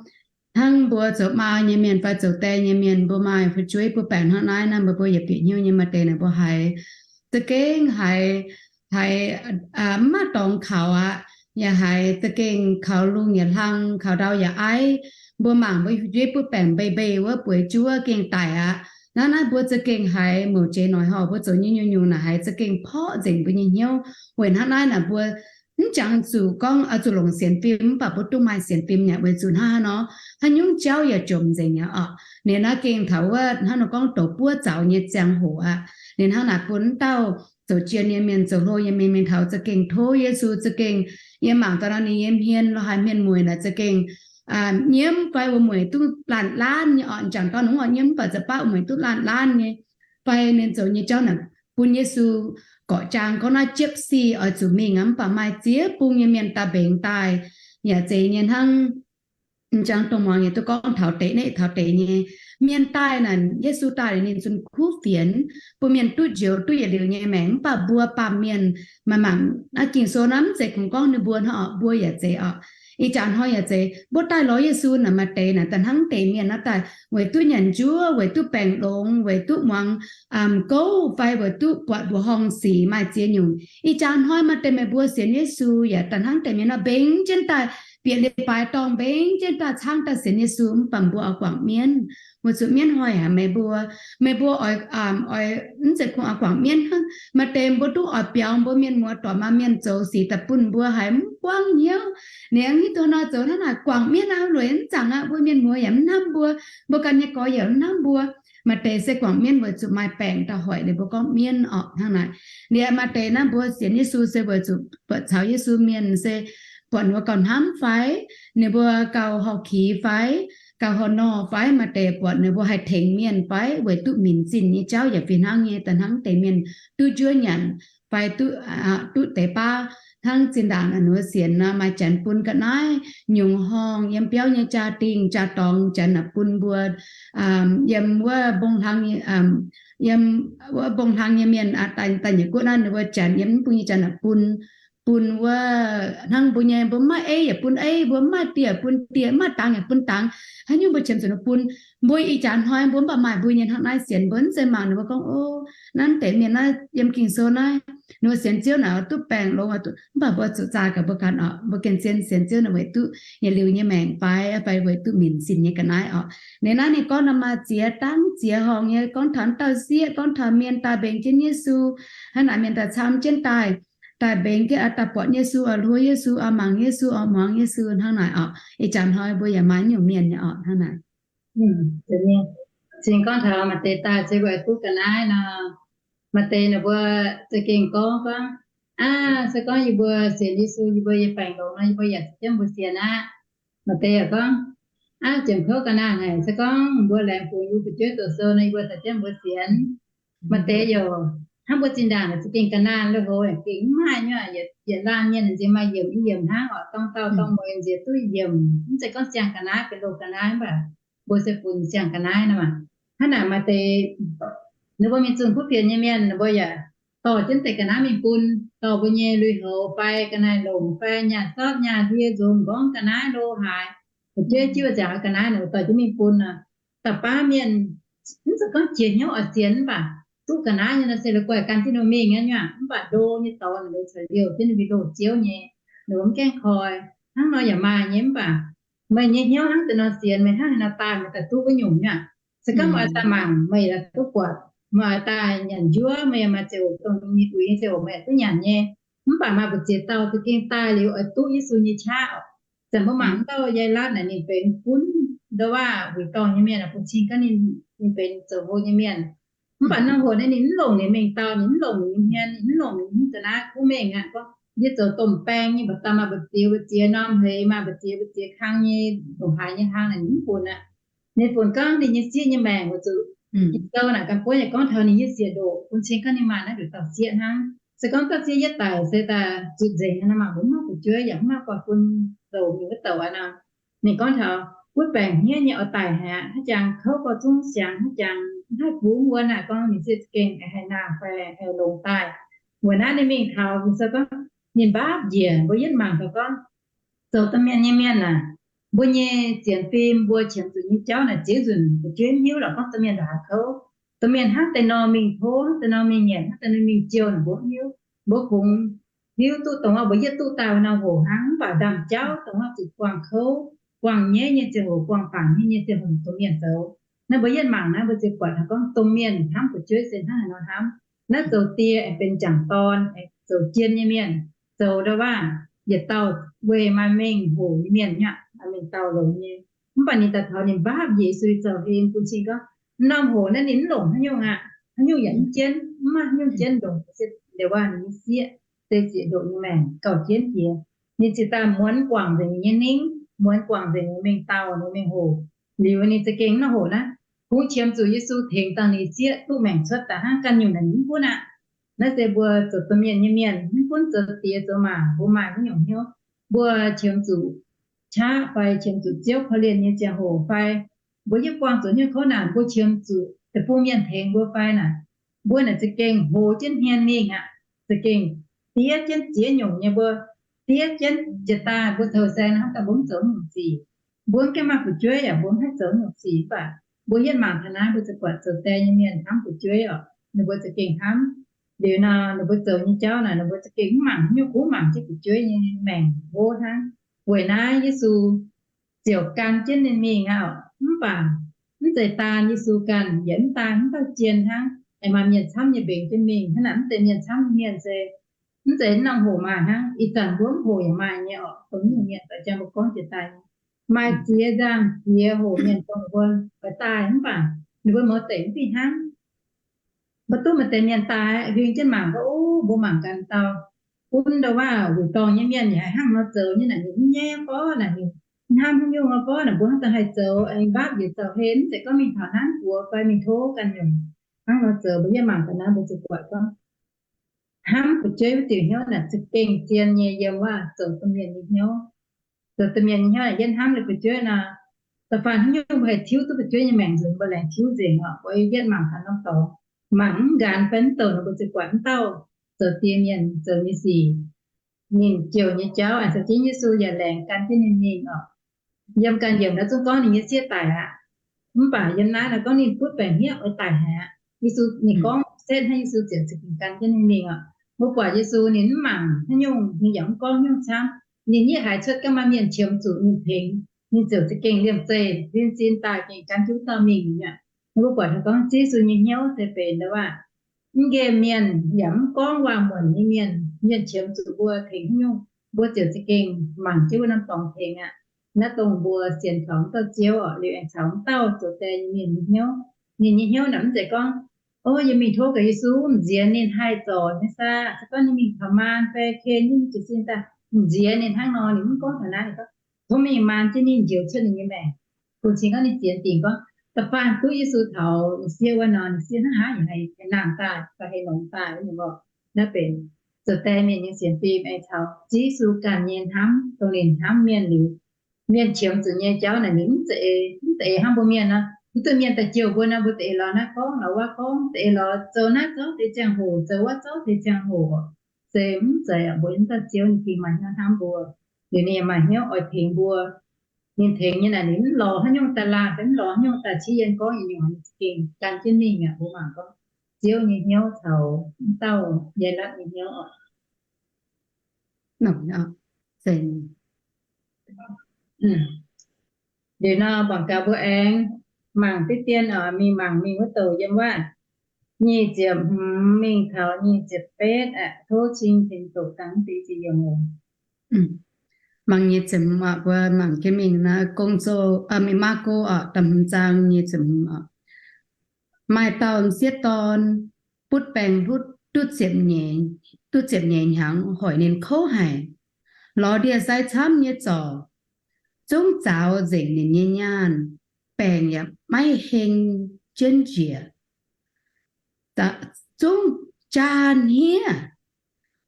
hnangv mbuo zoux maa nyei mienh fai zoux die nyei mienh, mbuo maaih fu'jueiv butv baengc hnangv naaiv, naaiv mbuo, mbuo yaac bieqc hnyouv nyei. Maaih deix naaic mbuo haiz za'gengh haiz, haiz mv maaih dorngx kaux aqv. Yaac haiz za'gengh kaux lungh yaac hlang, kaux ndau yaac aiv. Mbuo mangc mbuo fu'jueiv butv baengc mbei mbei wuov bueix juov gengh daic aqv. Naaiv, naaiv mbuo za'gengh haiz mouc jiex noic horh mbuo zoux nyei nyungc-nyungc naaic haiz za'gengh porv nzengc mbuo nyei hnyouv. Weic hnangv naaiv naaic mbuo mv jangx zuqc gorngv oix zuqc longc sienx fim, mv baac mbuo dungx maaih sienx fim yaac weic zuqc hnangv haaix nor, haaix nyungc jauv yaac jomc nzengc aqv orqc. Ninh naaiv gengh taux wuov hnangv nor gorngv douc buov zaux nyei ziangh hoc aqv. Ninh hnangv naaic bun mv dauh zoux jien nyei mienh, zoux hlo nyei mienh mingh taux za'gengh tov Yesu, za'gengh yiem mangc daaih nor ninh yiem hmien lorz haaix hmien mueic naaic za'gengh nyiemv fai wuom-mueic duqv laanh laanh nyei orqc. Jangc dorn nungc orqc nyiemv, mv baac za'baav wuom-mueic duqv laanh laanh nyei. Fai ninh zoux nyei jauv naaic bun Yesu gorqv-jaang gorngv naaiv jiepv sic oix zuqc mingh aqv. Mv baac maaih ziex bung nyei mienh daaih mbengx daaih, yaac zeiz nyei hnangv jangx dongh muangx yaac duqv gorngv taux deix, naaiv taux deix nyei mienh daaih naaic, Yesu daaih ninh zunh kuv fienx, bun mienh duqv njoux duqv yietc liuz nyei maengc. Mv baac mbuo baamh mienh, maaih mangc naaiv Ging-Sou naaiv mv zeiz kungx gorngv ninh mbuo hnangv orqc, mbuo yaac zeiz orqc. Ih jaax hnoi yaac zeiz mbuo daaih lorz Yesu naaic, maaih deix naaic da'hnangv deix mienh naaiv daaih weic duqv nyanc njuov, weic duqv baengc longx, weic duqv muangx gouv fai weic duqv buatc mbuoqc horngh sic maaih ziex nyungc. Ih jaax hnoi maaih deix meih mbuo sienx Yesu yaac da'hnangv deix mienh nor mbengx jienv daaih bieqc leiz-baaix dorngh, mbengx jienv daaih caangv daaih sienx Yesu, mv baac mbuo oix guangc mienv, weic zuqc mienv hnoi haic meih mbuo. Meih mbuo oix, oix mv zeiz kungx oix guangc mienv hnangv. Maaih deix mbuo duqv oix biaux mbuo mienh muoz doic, maaih mienh zoux sic daaih bun mbuo haiz mv buangv hnyouv. Ninh hiuv duqv nor zoux hnangv naaic guangc mienv aqv, lueic mv zaangc aqv, mbuo mienh muoz yaac mv hnamv mbuo, mbuo ganh nyei gorx yaac mv hnamv mbuo. Maaih deix se guangc mienv weic zuqc maaih baengc daaih hoic ninh mbuo gorngv mienv orqc hnangv naaic. Liuz maaih deix naaiv mbuo sienx Yesu se weic zuqc buatc caux Yesu mienh se buatc ninh mbuo gauh hnamv fai, ninh mbuo gauh horpc kix fai, gauh horpc nor fai, maaih deix buatc ninh mbuo haih tengx mienh fai, weic duqv minc zinh nyei jauv yaac fih hnangv nyei, da'hnangv deix mienh duqv njuov nyanc fai duqv, duqv deix baav. Hnangv zinh ndaangc ninh mbuo sienx nor maaih janx bun ga'naaiv nyungc horngh yiem biauv nyei jaa-dingh jaa-dorngx, janx naaic bun mbuo yiem wuov mbong hlang, yiem wuov mbong hlang nyei mienh, daaih nyiec guoqv naaiv ninh mbuo janx yiem mv bung nyei janx naaic bun, bun wuov hnangv mbuo nyei, mbuo mv maaih ei yaac bun ei, mbuo mv maaih dieh bun dieh, mv maaih dangx yaac bun dangx. Haaix nyungc mbuo qiemx zuqc ninh bun. Mbuo ih jaax hnoi mbuo mv baac maaih mbuo nyei hnangv naaiv sienx, mbuo mv zeiz mangc ninh mbuo gorngv, o, naaiv deix mienh naaiv yiem Ging-Sou naaiv, ninh mbuo sienx Ziouv naaic duqv baengc longx, mv baac mbuo zuqc zaah gaax mbuo ganh orqc. Mbuo gengh zien sienx Ziouv naaic weic duqv yietc liuz nyei maengc fai, fai weic duqv minc zinh nyei ga'naaiv orqc. Ninh naaiv ninh gorngv nor maaih ziex dangv ziex horngc nyei, gorngv taux dauh sieqv, gorngv taux mienh daaih mbengx jienv Yesu, hnangv naaic mienh daaih camv jienv daaih, daaih mbengx jienv, daaih buatc Yesu, oix hluo Yesu, oix mangc Yesu, oix muangx Yesu hnangv naaic orqc. Ih jaax hnoi mbuo yaac maaih nyungc mienh nyei orqc hnangv naaic. Cingx gorngv taux maaih deix daaih se weic duqv ga'naaiv nor, maaih deix ninh mbuo za'gengh gorngv, gorngv, aav, se gorngv yie mbuo sienx Yesu, yie mbuo nyei baengc longx nor, yie mbuo yaac caux jienv mbuo sienx aqv. Maaih deix yaac gorngv, aav, ziemx kouv ga'naaiv haic, se gorngv mbuo laengz fungx yie mbuo fu'jueiv doqc sou nor, yie mbuo caux jienv mbuo sienx. Maaih deix yaac hnangv mbuo zinh ndaangc za'gengh ga'naaiv lui-houx gengh mv maaih nyei, yietc laanh mienh nziex maaih yiemc i yiemc hnangv orqc, dorng dauh dorng mueiz nziex duqv yiemc, mv zeiz gorngv siang ga'naaiv benx loz ga'naaiv, mv baac mbuo se funx siang ga'naaiv nor maah. Hnangv naaic maaih deix ninh mbuo mingh zunh kuv fienx nyei mienh, ninh mbuo yaac dorh jienv deix ga'naaiv mingh bun, dorh mbuo nyei lui-houx fai ga'naaiv-longc fai nyaah zorqv nyaah ndie nzonx m'nqorngv ga'naaiv lo haaix, fu'jueiv jiuv ziangx ga'naaiv nor dorh jienv mingh bun nor, da'baav mienh mv zeiz gorngv jiex hnyouv oix sienx mv baac duqv ga'naaiv nyei nor se la'guaih gan jienv ninh mingh nyei aqv. Mv baac ndo nyei dorngx ninh caux liouh jienv ninh mingh loz-ziouv nyei, ninh mv gaengh koi. Hnangv nor yaac maaih nyei mv baac meih nyei hnyouv hnangv deix nor sienx, meih hnangv haaix nor daaih meih daaih duqv wuov nyungc nyei aqv. Se gorngv meih oix daaih mangc, meih yaac duqv buatc. Meih oix daaih nyanc njuov, meih yaac maaih ziangh hoc dongh ninh uix nyei ziangh hoc meih yaac duqv nyanc nyei. Mv baac maaih mbu'ziex dauh za'gengh daaih liuz oix duqv Yesu nyei qaqv. Zanc mbuo mangc wuov dauh Yaailatv naaic ninh benx gunv ndo waac wuic dorngh nyei mienh, bun cing gorngv ninh, ninh benx zoux hlo nyei mienh. Mv baac norm hoc naaiv ninh mv longc ninh mengh dauh, ninh mv longc ninh nyei hmien, ninh mv longc ninh nyei ga'naaiv kuv mengh aqv. Gorngv yie zoux domh baeng nyei, mv baac daaih maaih mbu'ziex mbu'ziex norm hleix, maaih mbu'ziex mbu'ziex kang nyei ndongc haaix nyei hlang naaic ninh mv funx aqv. Ninh funx gorngv ninh nyei sieqv nyei maengc weic zuqc Ging-Sou naaic gan buonv yaac gorngv taux ninh nyei sieqv ndoqc, bun cing gorngv ninh maaih naaiv nduqc dauh sieqv hnangv. Se gorngv dauh sieqv yietv daic se daaih zuqc nzengc aqv nor, mangc mbuo mv maaih fu'jueiv yaac mv maaih buatc bun zoux mingh wuov douc aqv nor. Ninh gorngv taux butv baengc hniev nyei oix daic haic aqv, haaix jangx kouv gorx zungv siangx, haaix jangx mv haih fungx wuov naaic, gorngv ninh sieqv za'gengh haih naamh fai haih longx daaih. Weic naaiv ninh mingh taux Ging-Sou gorngv ninh mbaapv njiec, mbuo yietv mangc taux gorngv zoux domh mienh nyei mienh aac, mbuo nyei sienx fim, mbuo qiemx zuqc nyei jauv naaic ziex nzunc fu'jueiv mv hiuv lorqc gorngv domh mienh ndongc haaix kouv. Domh mienh hnangv deix nor mingh tov, hnangv deix nor mingh nyanc, hnangv deix nor mingh jouh naaic mbuo mv hiuv. Mbuo kungx hiuv duqv dongh wuov mbuo yietv duqv daaih wuov norm hoc hnangv, mv baac ndaamv-jauv dongh wuov zuqc buangh kouv, buangh nyaiv nyei ziangh hoc, buangh baamz nyaiv nyei ziangh hoc domh mienh zoux. Naaiv mbuo yietv mangc naaiv mbuo ziouc buatc taux gorngv domh mienh hnamv fu'jueiv se hnangv haaix nor hnamv. Naaiv zoux die aengx benx jangc dorn, aengx zoux jien nyei mienh, zoux ndo waac yietc dauh weic maaih mengh hoc nyei mienh nyaqv, mingh dauh longx nyei. Mv baac ninh daaih taux ninh mbaapv njiec Yesu nyei zaux-hlen, bun cing gorngv norm hoc naaiv ninh mv longc haaix nyungc aqv. Haaix nyungc yaac mv jienv, mv maaih haaix nyungc jienv ndongc, liuz waac ninh nyei sieqv se zieqc ndoqc nyei maengc gauh jienv jiex. Ninh ziouc daaih muonz guangc nzengc ninh nyei ningv, muonz guangc nzengc ninh mengh dauh, ninh mengh hoc. Liuz ninh za'gengh norm hoc naaiv kungx qiemx zuqc Yesu tengx dangh ninh sieqv duqv maengc cuotv daaih hnangv. Ganh nyungc naaic mv gunv aqv. Naaiv se mbuo zoux domh mienh nyei mienh, mv gunv zoux diex zoux maac, mbuo maaih haaix nyungc hnyouv, mbuo qiemx zuqc qaqv fai qiemx zuqc Ziouv korv-lienh nyei ziangh hoc fai mbuo yietv buangh zuqc hnyouv kouv naanc, mbuo qiemx zuqc deic-bung mienh tengx mbuo fai naaic, mbuo naaic za'gengh hoz jienv hmien mingh aqv. Za'gengh diev jienv ziex nyungc nyei, mbuo diev jienv jiex daaih, mbuo zoux saeng hnangv daaih mbuo mv zoux nyungc sic. Mbuo mv gaengh maaih fu'jueiv yaac mbuo mv haih zoux nyungc sic, mv baac mbuo yietv mangc taux naaiv mbuo ziouc buatc zoux die nyei mienh hnamv fu'jueiv oc. Ninh mbuo za'gengh hnamv. Liuz nor ninh mbuo zoux nyei jauv naaic ninh mbuo za'gengh mv mangc haaix nyungc, kuv mangc jienv fu'jueiv nyei maengc hlo hnangv. Weic naaiv Yesu ziouc gan jienv ninh mingh aqv. Mv baac mv zeiz daan Yesu ganh, yaac mv daan mv dauh jien hnangv. Aengx maaih mienh camv nyei mbenc jienv mingh. Hnangv naaic mv zeiz mienh camv nyei mienh se mv zeiz norm hoc maaih hnangv. Ih zanc mbuo mv hoc yaac maaih nyei oc. Dongh nyungc mienh doic jang mbuo gorngv jiex daaih, maaih ziex nzangc ziex hoc mienh dongh mbuo oix daaih mv baac ninh mbuo mouz deic mv fih hnangv. Mbuo duqv maaih deix mienh daaih huing jienv mangc gorngv, Ov, mbuo mangc gaax dauh gunv ndo waac wuic dorngh nyei mienh yaac haih hnangv nor zoux nyei naaic, ninh mv nyaiv borv naaic, ninh hnamv haaix nyungc borv naaic, mbuo hnangv daaih haih zoux aengx mbaapv njiec zaux-hlen, mv zeiz gorngv mingh taux naaiv mbuox fai mingh tov ganh nyungc hnangv nor zoux. Mbuo yietv mangc gaax naaiv mbuo ziouc buatc gorngv hnamv fu'jueiv wuov diuc hnyouv naaic za'gengh zien nyei yiem wuov zoux domh mienh nyei hnyouv. Zoux domh mienh nyei hnyouv naaic yietv hnamv liuz fu'jueiv nor, da'faanh haaix nyungc mbuo haih tiuv duqv fu'jueiv nyei maengc nzunc, mbuo laengz tiuv nzengc oc. Mbuo yietv mangc gaax norm dorngx, mangc mv nqanx fai mv douc nor mbuo ziouc buatc mv dauh zoux die mienh zoux nyei sic, ninh jouh nyei jauv aengx caux jienv Yesu yaac laengz gan jienv ninh mingh oc. Yiem ganh yiemc naaiv zungv gorngv ninh nyei sieqv daic aqv. Mv baac yiem naaiv nor gorngv ninh butv baengc hniev oix daic haic aqv. Yesu, ninh gorngv setv hnangv, Yesu ziouc za'gengh gan jienv ninh mingh oc. Mbuo buatc Yesu ninh mv mangc haaix nyungc, ninh yaac mv gorngv haaix nyungc camv. Ninh nyei haiz cuotv gorngv maaih mienh qiemx zuqc ninh tengx, ninh ziouc za'gengh liemh zeih huin sin daaih gengh gan jienv wuov dauh mingh aqv. Mbuo buatc taux gorngv Ziouv Yesu nyei hnyouv se benx ndo waac, mv nqemh mienh yaac mv gorngv waac-muonc nyei mienh, mienh qiemx zuqc mbuo tengx haaix nyungc, mbuo ziouc za'gengh mangc jienv wuov norm dorngx tengx aqv. Naaiv dongh mbuo sienx taux wuov dauh Ziouv oc, liuz aengx caux wuov dauh zoux die nyei mienh nyei hnyouv. Ninh nyei hnyouv naaic mv zeiz gorngv, Ov, yie mingh tov gaax Yesu, m'nziex ninh haih zorc nyei saah? Se gorngv ninh mingh taux maan fai ken jienv jiez sin daaih, m'nziex ninh hnangv nor. Ninh mv gorngv taux naaiv. Ninh gorngv tov mingh maan jienv ninh, njoux cuotv ninh nyei maengc. Bun cing gorngv ninh zienx dingc gorngv da'faanh duqv Yesu taux ninh sieqv wuov nor, ninh sieqv hnangv haaix yaac haih naamh daaih fai haih longx daaih wuov nyungc oc. Naaiv benx zoux die mienh nyei sienx fim aengx caux Ziouv Yesu ganh nyei hnamv, dongh ninh hnamv mienh liuz, mienh qiemx zuqc nyei jauv naaic ninh mv za'eix, mv za'eix hnangv mbuo mienh nor. Hiuv duqv mienh daaih jouh mbuo nor, mbuo za'eix lorz naaiv gorngv, lorz wuov gorngv, za'eix lorz zoux naaiv zorqv deix ziangh hoc, zoux wuov zorqv deix ziangh hoc, se mv zeiz aqv. Mbuo mv daaih Ziouv nyei ging maaih hnyouv hnamv mbuo. Liuz ninh yaac maaih hnyouv oix tengx mbuo. Ninh tengx nyei naaic, ninh mv lorz haaix nyungc daaih laanh, mv lorz haaix nyungc daaih qiv yiem gorngv nyei nyungc, ninh za'gengh gan jienv mingh aqv. Mbuo mangc gorngv Ziouv nyei hnyouv taux mv dauh Yaailatv nyei hnyouv oc. Liuz nor mangc gaax mbuo aengx mangc diqv dien oc, mingh mangc mingh wuov douc yiem wuov nyic ziepc hmz mingh taux nyic ziepc betv aeqv, tov cing tengx doqc dangh deix ziex yiemc oc. Mangc nyic ziepc hmz oc, mbuo mangc jienv mingh naaiv Gong-Zoh, mingh Maako oc, da'hmz zaang nyic ziepc hmz oc. Maaih dauh m'sieqv dorn butv baengc hlutv duqv ziepc nyeic, duqv ziepc nyeic hnyangx, hoic ninh kouv haic, lorz ndie-sai camv nyei zorc, zungv zaaux nzengc ninh nyei nyaanh, baengc yaac maiv heng jienv njiec, zungv jaa hniev.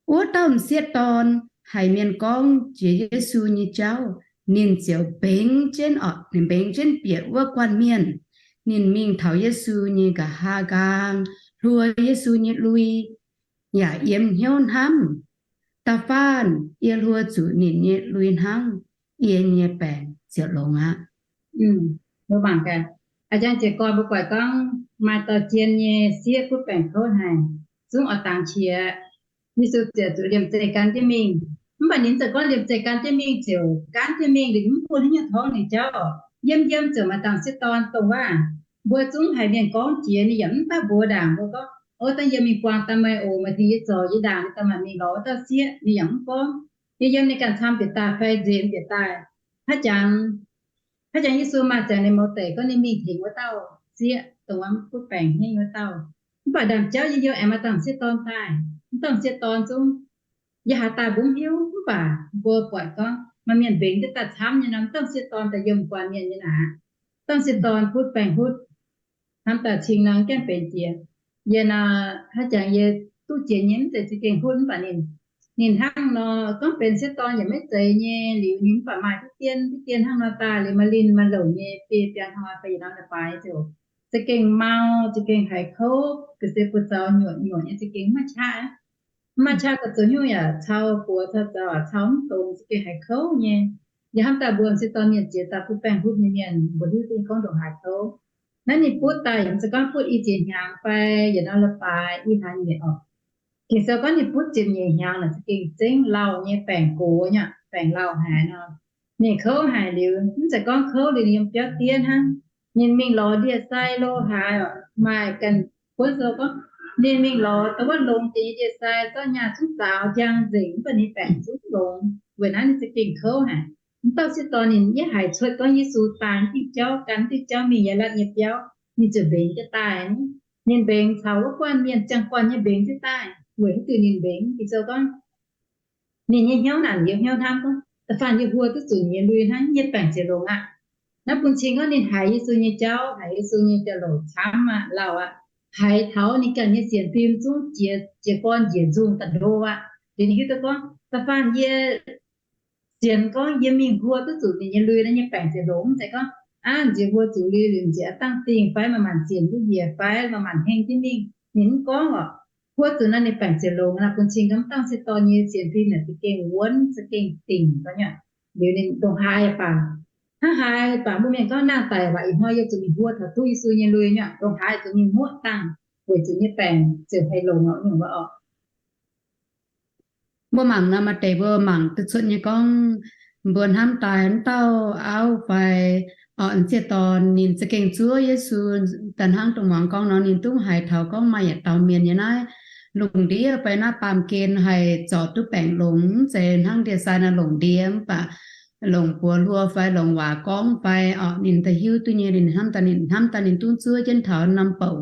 Wuov dauh m'sieqv dorn haiz mienh gorngv jiex Yesu nyei jauv, ninh ziouc mbengx jienv, ninh mbengx jienv bieqc wuov guanh mienh. Ninh mingh taux Yesu nyei nqa'haav nqaang, hluo Yesu nyei lui, yaac yiem hnyouv hnamv, Da'faanh yie hluo zuqc ninh nyei lui hnangv, yie nyei baengc ziouc longx aqv. A'jang jiez gorn mbuo buatc gorngv maaih dorh jien nyei sieqv butv baengc kouv haic, zungv oix dangx qiex. Yesu ziouc zuqc liemh zeih gan jienv mingh. Mv baac ninh mv zeiz gorngv liemh zeih gan jienv mingh ziouc gaanv jienv mingh, liuz mv bun haaix nyungc torngv ninh jauv. Yiem yiem ziouc maaih dauh m'sieqv dorn dongh waac. Mbuo zungv haiz mienh gorngv jiex, ninh yaac mv daaih mbuox ndaangc mbuo gorngv, Ov, dangh yie mingh buangh daaih meih oc, meih tengx yie zorc yie ndaangc, ninh daaih maaih mingh lorz wuov dauh sieqv. Ninh yaac mv gorngv. Yiem yiem ninh ganh camv bieqc daaih fai nzemx bieqc daaih. Hnangv jangx, hnangv jangx Yesu maaih ziangx ninh mouz deic gorngv ninh mingh tengx wuov dauh sieqv dongh wuov butv baengc hniev wuov dauh. Mv baac ndaamv-jauv yiem yiem aengx maaih dauh m'sieqv dorn daaih. Mv dauh m'sieqv dorn zungv, yie haaix daaih mbuo mv hiuv, mv baac mbuo buatc gorngv maaih mienh mbengx jienv daaih camv nyei nor, mv dauh m'sieqv dorn daaih yiem guanh mienh nyei naaic. Dauh m'sieqv dorn butv baengc hutv, hnamv daaih cing nor gaengh benx jiex. Yie nor, hnangv jangx yie duqv jiex nyei mv zeiz za'gengh hutv, mv baac ninh, ninh hnangv nor gorngv benx m'sieqv dorn yaac maiv zeiz nyei. Liuz ninh mv baac maaih diqv dien diqv dien hnangv nor daaih, liuz maaih linh maaih louc nyei biei biaa hnoi fai yietc norm leiz-baaix ziouc za'gengh mau, za'gengh haiz kouv, ga'sie buoz zaux nyuoqc nyuoqc nyei, za'gengh mv maaih qaqv. Mv maaih qaqv, ga'sie nyungc yaac cau buoz cau zaux cau mv dongz, za'gengh haiz kouv nyei. Yaac hnamv daaih mbuo m'sieqv dorn mienh jiex daaih butv baengh hutv nyei mienh, mbuo hiuv duqv gorngv ndongc haaix kouv. Naaiv ninh butv daaih yaac mv zeiz gorngv butv i ziex hnyangx fai yietc norm leiz-baaix, i haaix nyungc oc. Ging-Sou gorngv ninh butv ziepc nyeic hnyangx naaic za'gengh zengv lauh nyei, baengc gox nyei, baengc lauh haic nor. Ninh kouv haic liuz, mv zeiz gorngv kouv liuz ninh yiem biauv diev hnangv. Ninh mingh lorz ndie-sai lo haaix oc, maaih ganh buonv sou gorngv, ninh mingh lorz dongh wuov longx jiex nyei ndie-sai, zorqv nyaah zungv zaaux njang nzengc, mv baac ninh baengc zungv longx. Weic naaiv ninh za'gengh kouv haic. Mv dauh m'sieqv dorn ninh yaac haiz cuotv gorngv Yesu daaih diuh jauv, gan diuh jauv mingh Yaailatv nyei biauv, ninh ziouc mbengx jienv daaih. Ninh mbengx caux wuov guanh mienh ziangh guanh nyei mbengx jienv daaih. Weic haaix diuc ninh mbengx? Ging-Sou gorngv, ninh nyei hnyouv naaic, yiem hnyouv hnamv gorngv, Da'faanh yie hluo duqv zuqc ninh nyei lui hnangv, yie baengc ziouc longx aqv. Naaiv bun cing gorngv ninh haiz Yesu nyei jauv, haiz Yesu nyei jauv-louc camv aqv, lauh aqv. Haiz taux ninh ganh nyei sienx fim zungv jiex, jiez gorn njiec nzungh daaih ndo aqv. Liuz ninh hiuv duqv gorngv, Da'faanh yie sienx gorngv yie mingh hluo duqv zuqc ninh nyei lui nor, yie baengc ziouc longx. Mv zeiz gorngv aav nziex hluo zuqc lui liuz nziex dangh dingh fai maaih maanc zienc duqv njiec fai maaih maanc heng jienv mingh, ninh mv gorngv oc. Hluo zuqc nor ninh baengc ziouc longx. Naaiv bun cing gorngv m'sieqv dorn nyei sienx fim naaic za'gengh wuonv, za'gengh dingc ga'nyiec. Liuz ninh ndongc haaix baac, hnangv haaix baac mbuo mienh gorngv nangh daic waac ih hnoi yie zuqc mingh hluo taux duqv Yesu nyei lui nyei, ndongc haaix zuqc mingh muoqv dangh, weic zuqc nyei baengc ziouc haih longx nyungc wuov oc. Mbuo mangc nor, maaih deix mbuo mangc duqv cuotv nyei gorngv, mbuo hnamv daaih wuov dauh auv fai m'sieqv dorn ninh za'gengh zuov Yesu, daaih hnangv dongh muangx gorngv nor, ninh dungv haiz taux gorngv maaih yietc dauh mienh nyei naaiv lungh ndiev fai naaiv baamh gen haih zorc duqv baengc longx, mv zeiz hnangv ndie-sai nor longc ndie mv baac longc buoz hluo fai longc waac gorngv fai oc. Ninh daaih hiuv duqv nyei, ninh hnamv daaih, ninh hnamv daaih ninh dungv zuov jienv taux norm bouc,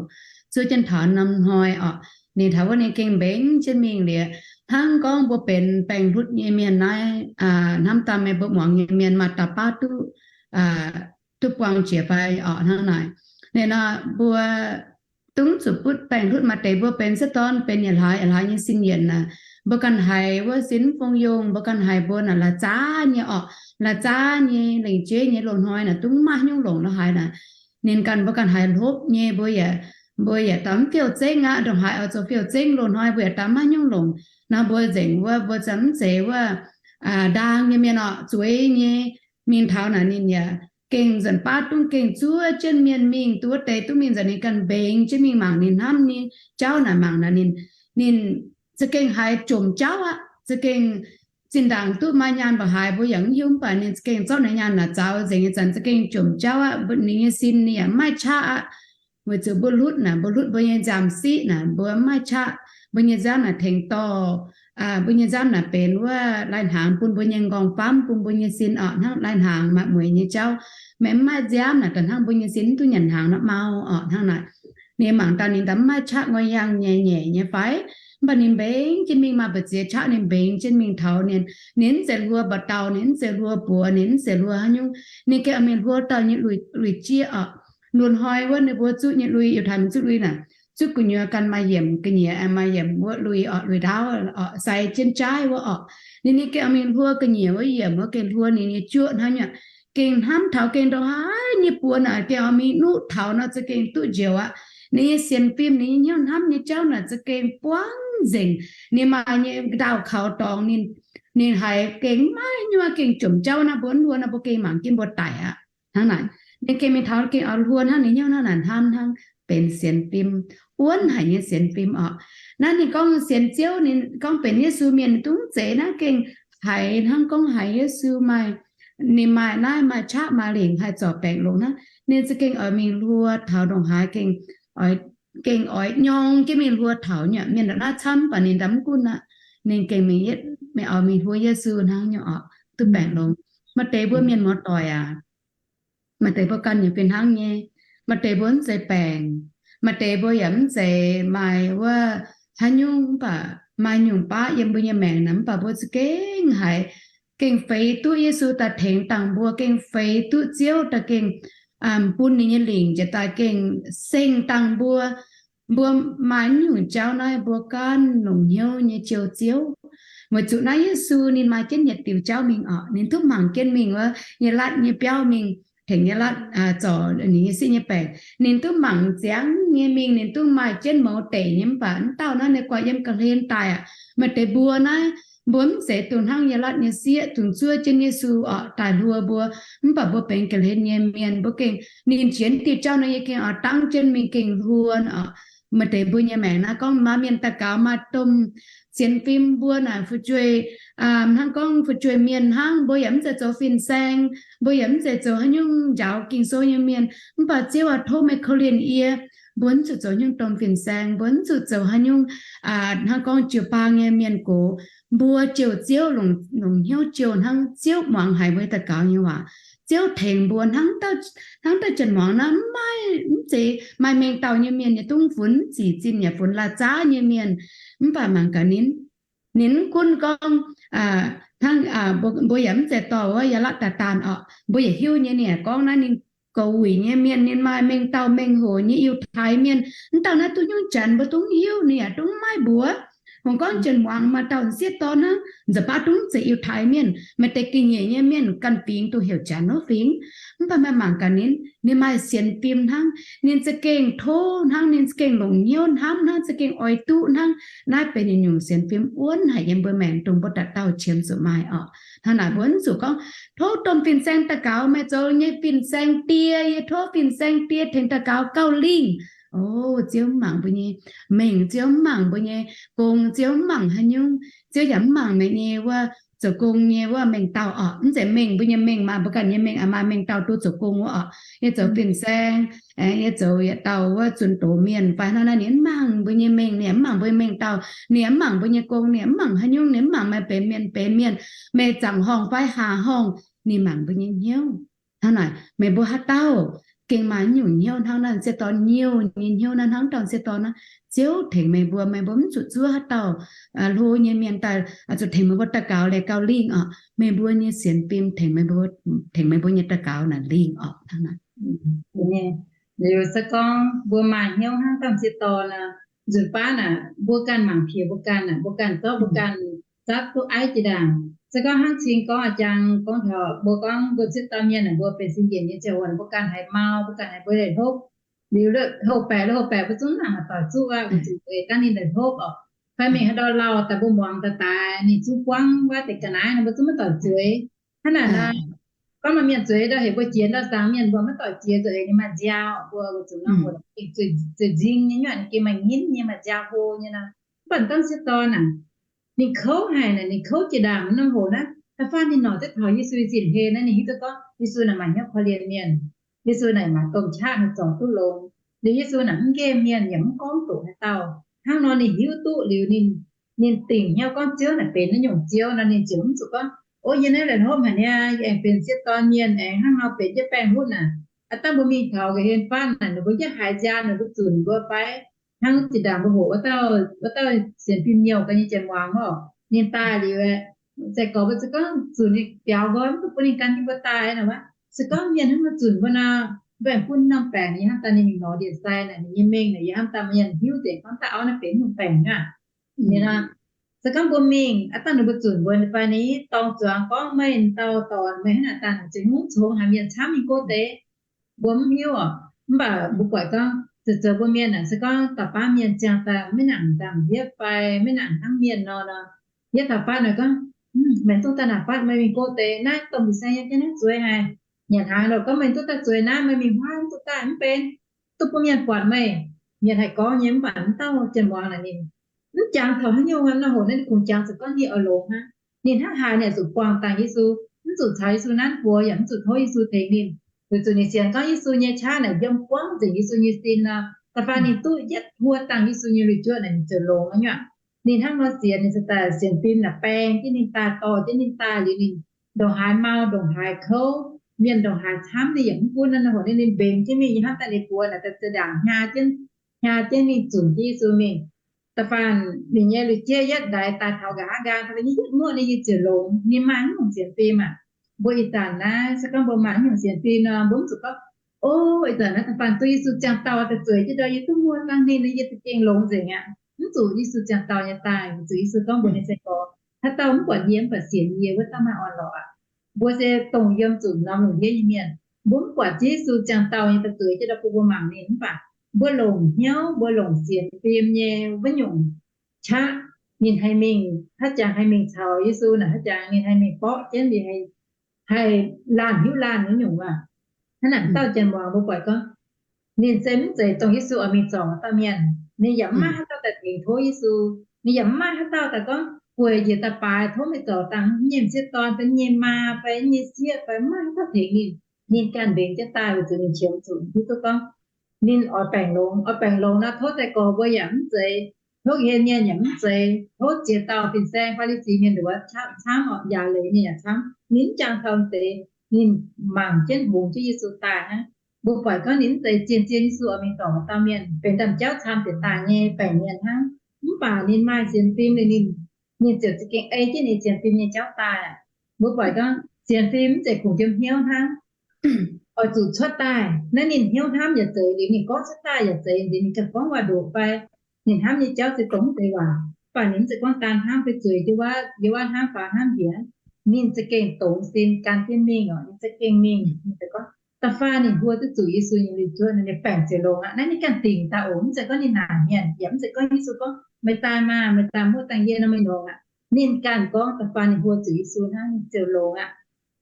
zuov jienv taux norm hnoi oc. Ninh taux wuov ninh gengh mbengx jienv mingh liuz, hnangv gorngv mbuo benx baengh hlutv nyei mienh naaiv, hnamv daaih meih mbuo muangx nyei mienh maaih dauh baav duqv, duqv buangh jiex fai oc hnangv naaic. Ninh nor mbuo dungv zuqc butv baengh hlutv. Maaih deix mbuo benx m'sieqv dorn benx yietc hlaax yietc hlaax nyei sin yienc naaic, mbuo ganh haiz wuov sin mv fong yongh, mbuo ganh haiz mbuo naaic la'zaav nyei oc, la'zaav nyei, lengc jeiv nyei loz-hnoi naaic dungv maaih haaix nyungc longc la'haaix naaic. Ninh ganh mbuo ganh haiz hlopv nyei, mbuo yaac, mbuo yaac daaih mv fiouv-zengv aqv. Ndongc haaix oix zoux fiouv-zengv loz-hnoi mbuo yaac daaih maiv nyungc longc nor, mbuo nzengc wuov, mbuo za'gengh mv zeiz wuov ndaang nyei mienh orqc, zueiz nyei. Mingh taux naaic ninh yaac gengh nzunc baav dungv gengh zuov jienv mienh mingh, duqv wuov deix dungv mingh nzengc, ninh ganh mbengx jienv mingh mangc ninh hnamv nyei jauv naaic, mangc naaic ninh, ninh za'gengh haiz jomc jauv aqv. Za'gengh zinh ndaangc duqv maaih nyaanh mba'haaix mbuo yaac mv hiuv, mv baac ninh za'gengh zorqv ninh nyaanh naaic zaux nzengc nyei zanc za'gengh jomc jauv aqv. Ninh nyei sin ninh yaac mv maaih qaqv aqv. Weic zuqc mbuo hlutv naaic, mbuo hlutv mbuo nyei nziaamv-siqv naaic, mbuo mv maaih qaqv. Mbuo nyei nziaamv naaic tengx dorh, mbuo nyei nziaamv naaic benx wuov lai-hnaangx bun mbuo nyei nqorngv-famv, bun mbuo nyei sin orqc, hnangv lai-hnaangx maaih mueiz nyei jauv. Meih mv maaih nziaamv naaic, da'hnangv mbuo nyei sin mv duqv nyanc hnaangx nor mau orqc. Hnangv naaic, ninh mangc daaih ninh daaih mv maaih qaqv, ngoi yaangh nyei nyeic nyei fai? Mv baac ninh mbengx jienv mingh, maaih mbu'ziex qaqv ninh mbengx jienv mingh taux ninh, ninh mv zeiz hluo mba'dauh, ninh mv zeiz hluo buoz, ninh mv zeiz hluo haaix nyungc. Ninh gengh oix mingh hluo dauh nyei lui, lui-jieqv orqc. Loz-hnoi wuov ninh mbuo zuqv nyei lui, Yiutai mienh zuqv lui naaic, zuqv gu'nyuoz ganh maaih yiemc ga'nyiec, maaih yiemc wuov lui orqc, lui-ndaauv orqc, sai jienv jaaiv wuov orqc. Ninh, ninh gengh oix mingh hluo ga'nyiec wuov yiemc wuov, gengh hluo ninh nyei juoqv hnangv nyei. Gengh hnamv taux gengh ndongc haaix nyei buoz naaic gengh oix mingh nuqv taux nor za'gengh duqv njoux aqv. Ninh nyei sienx fim, ninh nyei hnyouv hnamv nyei jauv naaic za'gengh buangv nzengc. Ninh maaih nyei ndaauh kaux dorngx ninh, ninh haiz gengh maiv nyuoqc, gengh jomc jauv naaiv, mbuo mv hluo nor mbuo gengh mangc jienv mbuo daic aqv. Hnangv naaic, ninh gengh mingh taux gengh oix hluo hnangv ninh hnyouv hnangv naaic hnamv hnangv, benx sienx fim, wuonv haic nyei sienx fim orqc. Naaiv ninh gorngv sienx Ziouv, ninh gorngv benx Yesu mienh, ninh dungv zeiz naaiv gengh haiz hnangv gorngv haiz Yesu maaih, ninh maaih naaiv maaih qaqv maaih lingc haih zorc baengc longx hnangv. Ninh za'gengh oix mingh hluo taux ndongc haaix gengh, gengh oix nyorng jienv mingh hluo taux nyei. Mienh ndongc naaiv camv, mv baac ninh ndamv gunv aqv. Ninh gengh mingh, mingh oix mingh hluo Yesu hnangv nyei orqc, duqv baengc longx. Maaih deix mbuo mienh muoz-doic aac, maaih deix mbuo ganh yaac fih hnangv nyei. Maaih deix mbuo mv zeiz baengc, maaih deix mbuo yaac mv zeiz maaih wuov haaix nyungc, mv baac maaih nyungc baav yiem mbuo nyei maengc naaic, mv baac mbuo za'gengh haiz gengh feix duqv Yesu daaih tengx dangh mbuo, gengh feix duqv Ziouv daaih gengh bun ninh nyei lingc jiex daaih gengh seng dangh mbuo. Mbuo maaih nyungc jauv naaiv mbuo gaanv longc hnyouv nyei jouh Ziouv. Weic zuqc naaiv Yesu ninh maaih jienv yietc diuc jauv mingh orqc. Ninh duqv mangc jienv mingh wuov Ye^latv nyei biauv mingh tengx Ye^latv zorc ninh nyei sieqv nyei baengc. Ninh duqv mangc ziangx nyei mingh, ninh duqv maaih jienv mouz deic nyei. Mv baac wuov dauh naaiv ninh guaax yiem ga'hlen daaih aqv. Maaih deix mbuo naaiv, mbuo mv zeiz dongh hnangv Ye^latv nyei sieqv dungx zuov jienv Yesu orqc daaih hluo mbuo. Mv baac mbuo benx ga'hlen nyei mienh, mbuo gengh ninh jiex diuh jauv nor yie gengh oix dangv jienv mingh gengh hluo orqc. Maaih deix mbuo nyei maengc naaiv gorngv maaih mienh daux gaux maaih domh sienx fim, mbuo naaic fu'jueiv, hnangv gorngv fu'jueiv mienh hnangv, mbuo yaac mv zeiz zoux fin-saeng, mbuo yaac mv zeiz zoux haaix nyungc njaaux Ging-Sou nyei mienh, mv baac Ziouv aac, tov meih korv-lienh yie. Mbuo mv zuqc zoux nyungc domh fin-saeng, mbuo mv zuqc zoux haaix nyungc hnangv gorngv jiu-baang nyei mienh gox. Mbuo jouh Ziouv longc, longc hnyouv jouh hnangv Ziouv muangx haiz mbuo daux gaux nyei waac. Ziouv tengx mbuo hnangv, hnangv dauh janx-muangz naaiv, mv maaih, mv zeiz maaih mengh dauh nyei mienh yaac dungv funx zic zinh yaac funx la'zaav nyei mienh. Mv baac mangc gaax ninh, ninh mv gunv gorngv hnangv mbuo yaac mv zeiz dorh wuov Ye^latv daaih daanh orqc. Mbuo yaac hiuv nyei, ninh yaac gorngv naaiv ninh goux wuic nyei mienh, ninh maaih mengh dauh mengh hoc nyei Yiutai Mienh. Mv dauh naaiv duqv nyungc janx mbuo dungv hiuv, ninh yaac dungv maiv mbuox. Hungh gorngv janx-muangz maaih dauh sieqv dorn hnangv, nza'baav dungv zeiz Yiutai Mienh. Maaih deix ga'nyiec nyei mienh ganh fingx duqv heuc janx wuov fingx. Mv baac meih mangc gaax ninh, ninh maaih sienx fim hnangv, ninh za'gengh tov hnangv, ninh za'gengh longc hnyouv hnamv hnangv, za'gengh oix duqv hnangv. Naaiv benx nyungc-nyungc sienx fim wuonv haic yiem mbuo maengc, dongh mbuo dauh dauh qiemx zuqc maaih orqc. Hnangv naaic mbuo mv zuqc gorngv, tov domh fin-saeng daux gaux, meih zoux nyei fin-saeng die, yie tov fin-saeng die tengx daux gaux gauh lingh. O, Ziouv mv mangc mbuo nyei mengh, Ziouv mv mangc mbuo nyei gong, Ziouv mv mangc haaix nyungc. Ziouv yaac mv mangc meih nyei wuov zoux gong nyei wuov mengh dauh orqc. Mv zeiz mengh, mbuo nyei mengh maaih mbuo ganh nyei mengh, maaih mengh dauh duqv zoux gong wuov orqc. Yie zoux fin-saeng, yie zoux yietc dauh wuov zunh doz mienh fai hnangv naaiv, ninh mv mangc mbuo nyei mengh, ninh mv mangc mbuo nyei mengh dauh, ninh mv mangc mbuo nyei gong, ninh mv mangc haaix nyungc, ninh mv mangc meih benx mienh, benx mienh, meih zaangc horngh fai hlaax horngh, ninh mangc mbuo nyei hnyouv. Hnangv naaic, meih mbuo haaix dauh gengh maaih nyungc hnyouv hnangv naaiv sieqv dorn, nyouh nyei hnyouv naaiv hnangv dauh sieqv dorn naaiv, Ziouv tengx meih mbuo, meih mbuo mv zuqc zuov haaix dauh hlo nyei mienh daaih zuqc tengx meih mbuo daux gaux leiz gauh lingh orqc. Meih mbuo nyei sienx fim tengx meih mbuo, tengx meih mbuo nyei daux gaux naaic lingh orqc. Hnangv naaic, liuz se gorngv mbuo maaih hnyouv hnangv dauh sieqv dorn naaic, nzunc baav naaic mbuo ganh mangc piex mbuo ganh, mbuo ganh zorqv mbuo ganh zatv duqv aiv jiex ndaangc. Se gorngv hnangv cing gorngv a'jang gorngv taux mbuo gorngv mbuo sieqv dorn mienh naaic, mbuo benx sin njiec nyei ziangh hoc mbuo ganh haiz mau, mbuo ganh haiz mbuo haiz hlopv, liuz houh baeqc, houh baeqc mbuo zungv mv nangc maaih doic zuqv aqv, weic zuqc dangh ninh haiz hlopv oc. Fai mingh haaix ndau lauh daaih mbuo muangx daaih daaih ninh zungv buangv wuov deix ga'naaiv nor, mbuo zungv maiv doic zueiz. Hnangv naaic nor, gorngv maaih mienh zueiz ndau heuc mbuo jiex ndau zaangc mienh, mbuo maiv doic jiex, zuqc heuc ninh maaih nziaaux, mbuo weic zuqc norm hoc zueiz nzing nyei nyuoqc, ninh gengh maaih nyinv nyei, maaih nziaaux hlo nyei nor. Mv baac dauh sieqv dorn naaic, ninh kouv haic naaic, ninh kouv jiex ndaangc norm hoc naaiv, da'faanh ninh noic duqv taux Yesu nyei zinh hlen naaiv, ninh hiuv duqv gorngv Yesu naaic maaih hnyouv korv-lienh mienh. Yesu naaic maaih domh qaqv ninh zorc duqv longx. Liuz Yesu naaic mv nqemh mienh yaac mv gorngv doqc haaix dauh. Hnangv nor ninh hiuv duqv liuz ninh, ninh dingc hnyouv gorngv Ziouv naaic benx naaiv nyungc Ziouv nor, ninh ziouc mv zuqc gorngv, O, yie naaiv laih hlopv haic niaa, yie aengx benx sieqv dorn mienh aengx hnangv nor benx jienv baengh hutv naaic. Aav dangh mbuo mingh taux ga'hlen fatv naaic, ninh mbuo yietv haiz nziaaux ninh mbuo zunc mbuo fai hnangv zinh ndaangc mbuo hoqc wuov dauh sienx fim nyouh ganh nyei jien muangx oc, ninh daaih liuz, se gorx mbuo se gorngv zunc ninh biaux nqoi mv duqv bun ninh gan jienv mbuo daaih nor, se gorngv mienh hnangv nor zunc mbuo nor, mbuo aengx bun norm baengc yie hnamv daaih ninh mingh lorz ndie-sai naaic, ninh nyei mengh naaic yie hnamv daaih mienh hiuv nzengc gorngv daaih auv naaiv benx haaix nyungc baengc aqv. Ninh nor, se gorngv mbuo mingh aav dangh ninh mbuo zunc mbuo fai ninh dorng zuangx gorngv meih dauh dorn meih hnangv naaic daaih naaic, ziex nyungc congx haic mienh camv ninh go deix. Mbuo mv hiuv oc. Mv baac mbuo buatc gorngv zoux zoux mbuo mienh naaic, se gorngv dauh baav mienh ziangh daaih maiv nangc ndaamv-ndiev fai maiv nangc hnamv mienh nor, nor, yietv taux fatv naaic gorngv, Meih duqv daaih naaic fatv meih mingh go deix naaiv domh ndie-sai yiem jienv naaiv zueiz haic. Nyanc hnaangx nor gorngv meih duqv daaih zueiz naaiv, meih mingh huaav duqv daaih mv benx, duqv bun mienh buatc meih. Mienh haih gorngv nyei, mv baac mv dauh jien muangx naaic ninh mv jangx taux haaix nyungc. Norm hoc naaiv ninh kungx jangx zuqc gorngv ninh oix longx hnangv. Ninh hnangv haaix ninh zuqc buangh dangh Yesu, mv zuqc caux Yesu nanv buoz yaac mv zuqc tov Yesu tengx ninh, weic zuqc ninh sienx gorngv Yesu nyei qaqv naaic yiem buangv nzengc Yesu nyei sin nor, da'faanh ninh duqv yietv huo dangh Yesu nyei lui-juoqv naaic ninh ziouc longx nyuoqc. Ninh hnangv nor sienx, ninh ziouc daaih sienx fim naaic baeng jienv ninh daaih, dorh jienv ninh daaih liuz ninh ndongc haaix mau, ndongc haaix kouv, mienh ndongc haaix camv ninh yaac mv gunv. Norm hoc ninh, ninh mbenc jienv mingh, yie hnamv daaih ninh buoz naaic daaih za'ndaangc hnyaa jienv, hnyaa jienv mingh zunc jienv Yesu mingh. Da'faanh ninh nyei lui-jieqv yietv ndaix daaih taux nqa'haav nqaang, da'faanh yie yietv muoqv ninh, yie ziouc longx. Ninh maaih haaix nyungc sienx fim aac? Mbuo ih zanc naaiv se gorngv mbuo maaih haaix nyungc sienx fim nor, mbuo mv zuqc gorngv, O, ih zanc naaiv da'faanh duqv Yesu ziangh dauh daaih zueiz jienv ndau, yie duqv muoqv dangh ninh nor, yie za'gengh longx nzengc aqv. Mv zuqc. Yesu ziangh dauh nyei daaih, weic zuqc Yesu gorngv mbuox ninh sai-gorx, haaix dauh mv buatc yie mv baac sienx yie, wuov dauh maaih orn-lorqc aqv. Mbuo se dongh yiem zuqc norm lungh ndiev nyei mienh, mbuo mv buatc Yesu ziangh dauh nyei daaih zueiz jienv ndau bun mbuo mangc ninh, mv baac mbuo longc hnyouv, mbuo longc sienx fim nyei wuov nyungc qaqv, ninh haih mingh, haaix jangx haih mingh caux Yesu naaic, haaix jangx ninh haih mingh borqv jienv, ninh haih laanh hiuv laanh wuov nyungc aac. Hnangv naaic, dauh jien muangx mbuo buatc gorngv, ninh se mv zeiz dongh Yesu oix mingh zorc dauh mienh. Ninh yaac mv maaih haaix dauh daaih tengx tov Yesu. Ninh yaac mv maaih haaix dauh daaih gorngv, Gueic njiec daaih baaix tov meih zorc dangh nyei m'sieqv dorn fai nyei maa fai nyei sieqv fai, mv maaih haaix dauh tengx ninh. Ninh ganh mbenc jienv daaih weic zuqc ninh qiemx zuqc hiuv duqv gorngv ninh oix baengc longx. Oix baengx longx nor, tov sai-gorx mbuo yaac mv zeiz, tov ga'hlen mienh yaac mv zeiz, tov ziex dauh fin-saeng Faa^li^si mienh nduov camv, camv oc, yaac leiz ninh yaac camv. Ninh mv jangx taux deix, ninh mangc jienv hngongx jienv Yesu daaih hnangv. Mbuo buatc gorngv ninh mv zeiz zien-zien Yesu oix mingh dorc dauh mienh, benx ndaamv-jauv camv zienx daaih nyei baengc mienh hnangv. Mv baac ninh maaih sienx fim liuz ninh, ninh ziouc za'gengh ei jienv ninh sienx fim nyei jauv daaih. Mbuo buatc gorngv sienx fim mv zeiz kungx yiem hnyouv hnangv, oix zuqc cuotv daaih. Naaiv ninh hnyouv hnamv yaac zeiz, liuz ninh gorngv cuotv daaih yaac zeiz, liuz ninh ganh gorngv waac-ndoqc fai ninh hnamv nyei jauv se dongh mv zeiz waac, mv baac ninh mv zeiz gorngv daan hnamv fai zueiz jienv wuov, yiem wuov hnamv faaux hnamv njiec. Ninh za'gengh dongz sin gan jienv mingh oc. Ninh za'gengh mingh, ninh ziouc gorngv da'faanh ninh huo duqv zuqc Yesu nyei lui-juoqv, ninh baengc ziouc longx aqv. Naaiv ninh ganh dingc daaih oc. Mv zeiz gorngv ninh naaic mienh, yaac mv zeiz gorngv Yesu gorngv, Meih daaih maah, meih daaih muoqv dangh yie nor meih longx aqv. Ninh ganh gorngv da'faanh ninh huo zuqc Yesu hnangv, ninh ziouc longx aqv.